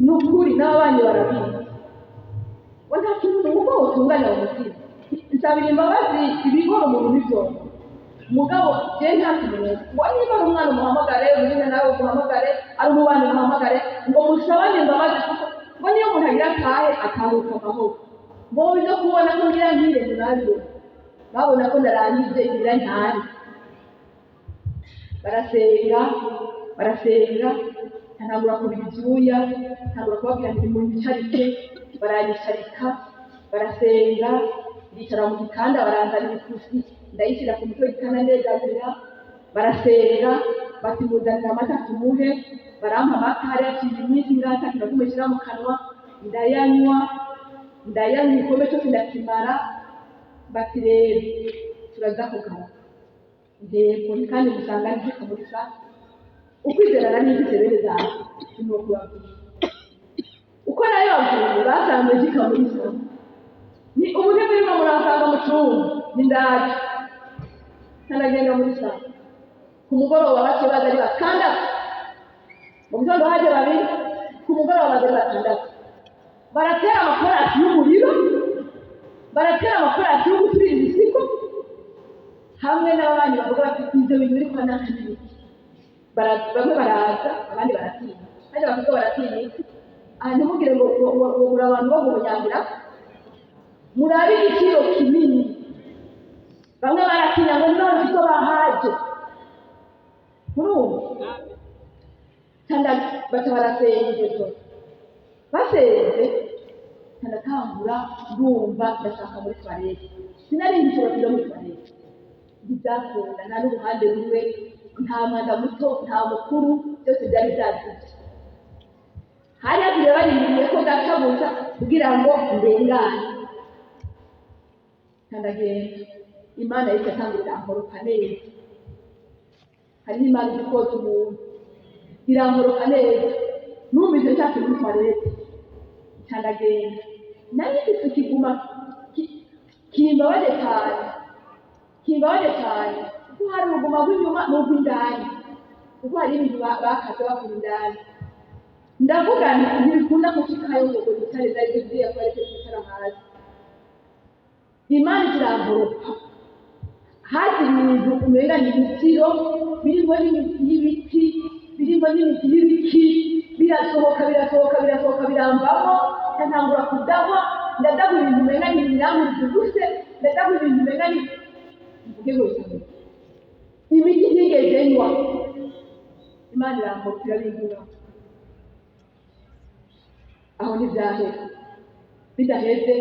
ni ukuri, n'ababanyi barabizi. Ngo: "Nta kintu wumva wotunganya mu mutima?" Nsabira imbabazi, ibigora umuntu ntivyoroha. Mugabo je nta kimenyetso ngo niba ari umwana umuhamagare, umunyina nawe umuhamagare, ari umubanyi umuhamagare, ngo musabane imbabazi, kuko ngo niyo umuntu agira atahe atahuka amahoro. Ngo bize kubona ko ngira nkire, ntibabibona, babona ko narangije ngira ntahe. Barasenga, barasenga, ntangura kubira ibyuya, ntangura kubabwira ngo munyicarike. Baranyicarika, barasenga, ndicara mu gitanda, baranzanira ikusi, ndayishyira ku mutwe w'igitanda, ndegamira. Barasenga, bati muzanira amata tumuhe. Barampa amata, hari haciye iminsi ngaho atatu nakumushyira mu kanwa, ndayanywa, ndayanywa igikombe cyose ndakimara. Bati rero turaza kugaruka ntego kandi musanga nzika muri sa ukwizera nari mfise bene data ni kubabwira uko nayo babwiye basanze nzika muri sa. Ni ubu ntimurimo murasanga mu cumba, ni ndaje ntanagenda muri sa. Ku mugoroba bace baza ari batandatu, mu gitondo haje babiri, ku mugoroba baza ari batandatu. Baratera amakorasi y'umuriro, baratera amakorasi yo guturira ibisigo hamwe n'ababanyi, bavuga bati ibyo bintu biri kwa naka n'ibiki. Bamwe baraza, abandi baratinya, kandi bavuga baratinya iki? Aha ntimugire ngo muri abantu bo mu murabe igiciro kinini. Bamwe baratinya ngo none icyo bahaje murumva kandi baca barasenga. Iryo joro basenze, ndatangura ndumva ndashaka muri toilette. Sinari ngishobora kuja muri toilette, ntibyakunda, nta n'uruhande rumwe, nta mwanda muto, nta mukuru, byose byari byadutse. Hari hagiye barindiriye ko gacabuza kugira ngo ndengane. Ndagenda, Imana yahise atangura irankoroka neza. Hariho Imana izi koza umuntu, irankoroka neza. Numvise nshaka muri toilette, ndagenda. Nari mfise ikiguma kimbabaje cyane, kimbabaje cyane, kuko hari uruguma rw'inyuma n'urw'indani, kuko hari ibintu bakase bakura indani. Ndavuga nti ntibikunda gushikayo ngo yicare, zari zibwiye ko ariko kwicara hasi. Imana irankoropa, haje ibintu umenga ni ibitiro birimo n'imiti y'ibiti, birimo n'imiti y'ibiki, birasohoka, birasohoka, birasohoka, birambamo. Ndatangura kudahwa, ndadahwa ibintu umenga ni ibirahuri byuguse, ndadahwa ibintu umenga ni mvuge ngo bisaba imiti ntigeze nywa. Imana irankoropa, irabingura. Aho ntibyahera, bidaheze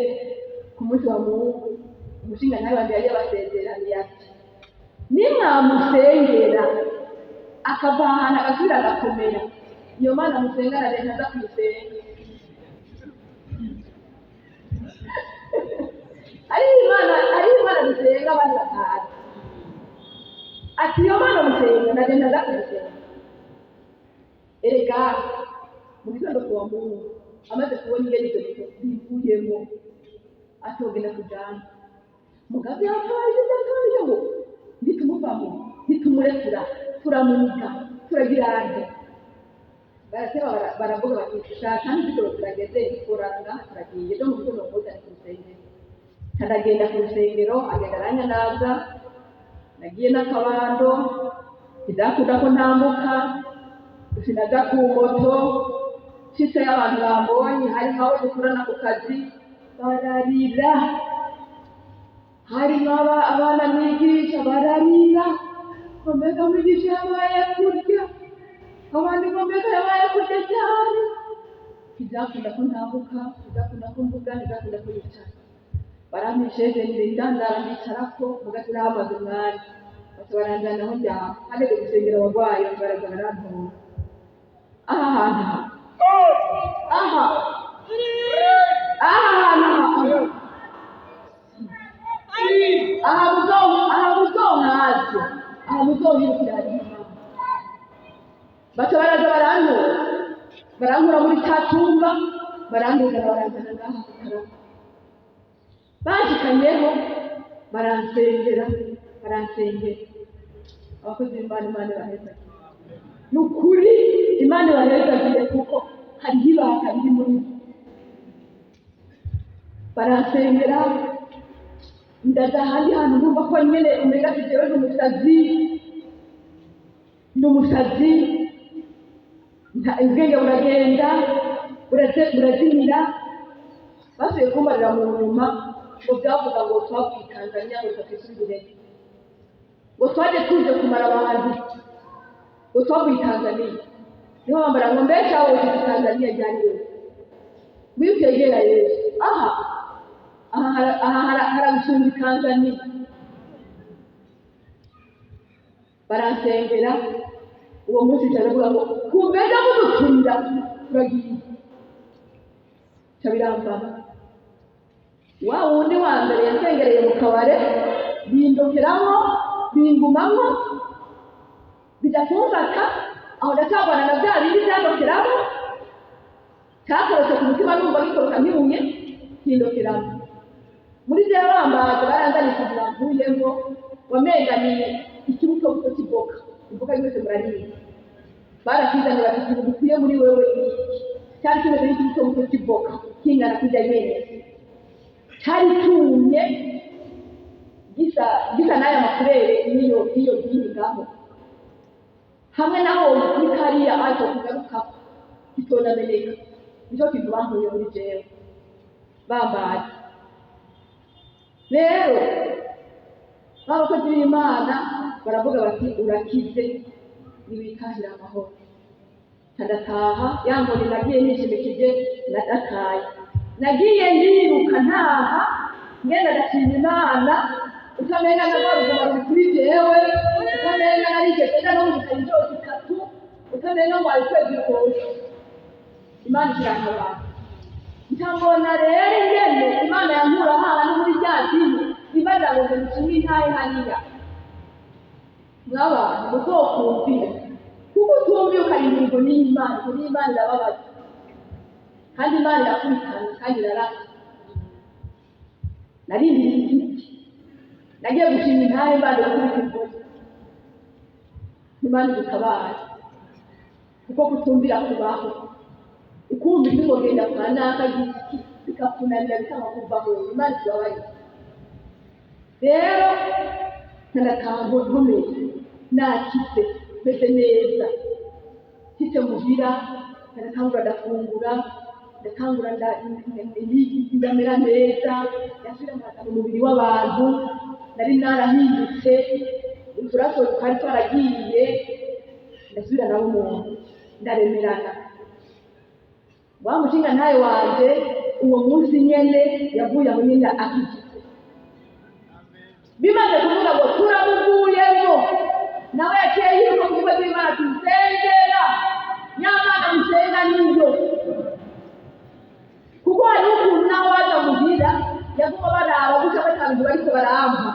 ku munsi wa Mungu, umushinga nawe wanjye yari yabasezeraniye ati nimwamusengera akava ahantu agasubira agakomera, iyo Mana musenga na leta aza kuyisenga. Ari Imana dusenga abandi batazi. Ati iyo Mana musenga na leta aza kuyisenga. Erega mu gitondo kuwa Mungu, amaze kubona ingene ivyo bintu bivuyemo, atogenda kujana mugabo yatabaye, byatabaye ngo ntitumuvamo, ntitumurekura, turamuniga, turagirande. Barateba, baravuga bati saa tanu z'ijoro turageze, turanga turagiye no mu gitondo muzane ku rusengero. Ndagenda ku rusengero, agenda aranyanaza. Nagiye n'akabando, ntidakunda ko ntambuka, sinaja ku moto. Nshitse abantu bambonye, harimo abo dukorana ku kazi, bararira, harimo abana nigisha, bararira ngo mbega mwigisha yabaye kurya, abandi ngo mbega yabaye kurya cyane. Ntibyakunda ko ntambuka, ntibyakunda ko mvuga, ntibyakunda ko yicara. Barampisheje ndandara, ndicarako muga turahamaze umwanya, baca baranjyana aho njyama hageze gusengera abarwayi, baraza barantora aha hantu aha, aha hantu aha, aha muzo, aha muzonkaze, aha muzohirukira hari Imana. Baca baraza barantora, barankura muri cya cyumba, barandugana, baranzana ngaha ku karago. Bashikanyeho baransengera, baransengera. Abakozi b'Imana, Imana ibahezagire, ni ukuri Imana ibahezagire, kuko hariho ibanga riri muri bo. Baransengera. Ndaja ahandi hantu ndumva ko nyene umenga ati jewe ndi umusazi, ndi umusazi. Ubwenge buragenda, burazimira. Basubiye kumbarira mu nyuma ngo byavuga ngo twavuye i Tanzania, ngo reka twisubire, ngo twaje tuje kumara abantu, ngo twavuye i Tanzania. Niho bambara ngo mbese aho ushitse i Tanzania ryari wewe? Ngwino utegera Yesu aha aha, aha haragusumba i Tanzania. Baransengera uwo munsi cyane, avuga ngo kumbe mudutumira turagiye, ca birambara. Wa wundi wa mbere yasengereye mu kabare, bindokeramo, bingumamo, bijya kumfata aho ndacagwana na bya bindi byandokeramo, cyakorotse ku mutima, numva gikoroka nk'ibuye, kindokeramo muri bya bambaza. Baranzaniye kugira nkuyemo, wamenga ni ikibutobuto cy'ivoka, ivoka yose murariye. Barakizanye bati ikintu gikwiye muri wewe ni iki? Cyari kimeze nk'ikibutobuto cy'ivoka kingana kujya nyene, cyari cyumye, gisa n'aya makurere n'iyo dini ngaho hamwe naho kuri kariya, ariko kugaruka kitonameneka. Nicyo kintu bankuye muri jewe bambaye. Rero babakozi b'Imana baravuga bati urakize, niwitahira amahoro. Ndataha ya nkoni nagiye nishimikije, nadataye, nagiye ndiruka ntaha, ngenda ndashima Imana. Utamenga na rwa ruguma ruri kuri jewe, utamenga narigeze nja no mu bitaro inshuro zitatu, utamenga ngo hari ukwezi kose. Imana ikirantabara. Nkabona rero ingene Imana yankura hahandi muri rya dini, ibaza ngo nshime intahe hariya. Mw'abantu muzokumvira, kuko utumviye ukarindira inkoni y'Imana, inkoni y'Imana irababaza, kandi Imana irakubitana kandi iraraka. Narindiriye igiti, nagiye gushima intahe mbanje gukubita inkoni. Imana idutabare, kuko kutumvira kubaho. Ukumva ijwi ngo genda kwa naka giti, bikakunanira, bikanga kuvaho. Imana itubabarire. Rero ndataha nkomeye, nakize, meze neza. Nshitse muhira ndatangura ndafungura, ndatangura ndamera neza, ndasubira mu mubiri w'abantu. Nari narahindutse, uturaso twari twaragiye, ndasubira nabo umuntu, ndaremerana. Wa mushinga ntaye wanje uwo munsi nyene yavuye aho nyene akijije. Bimaze kuvuga ngo turamuvuyemo, nawe yaciye yiruka ku mukozi w'Imana ati nsengera, nyamana musenga niyo. Kuko hari ukuntu nawe waza muhira yaguma baraba gutya, batabintu bariko barampa,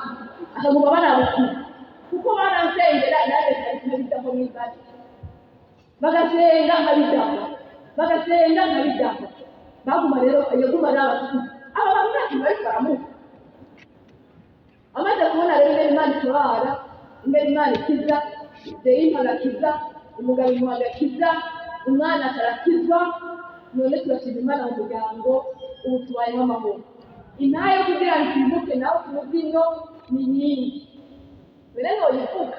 akaguma baraba ukuntu, kuko baransengera nanjye nkabijako mw'ibari, bagasenga nkabijako, bagasenga nkabijako. Baguma rero, yaguma araba ati aba bantu nta kintu bariko baramuha. Amaze kubona rero ingene Imana itabara, ingene Imana ikiza, Zeyi agakiza, umugabo imuha agakiza, umwana akarakizwa. None turashima Imana mu muryango ubu tubayeho amahoro. Intahe yo kugira ngo twibuke nawe tuzi ino ni nyinshi mbere ntoyivuga.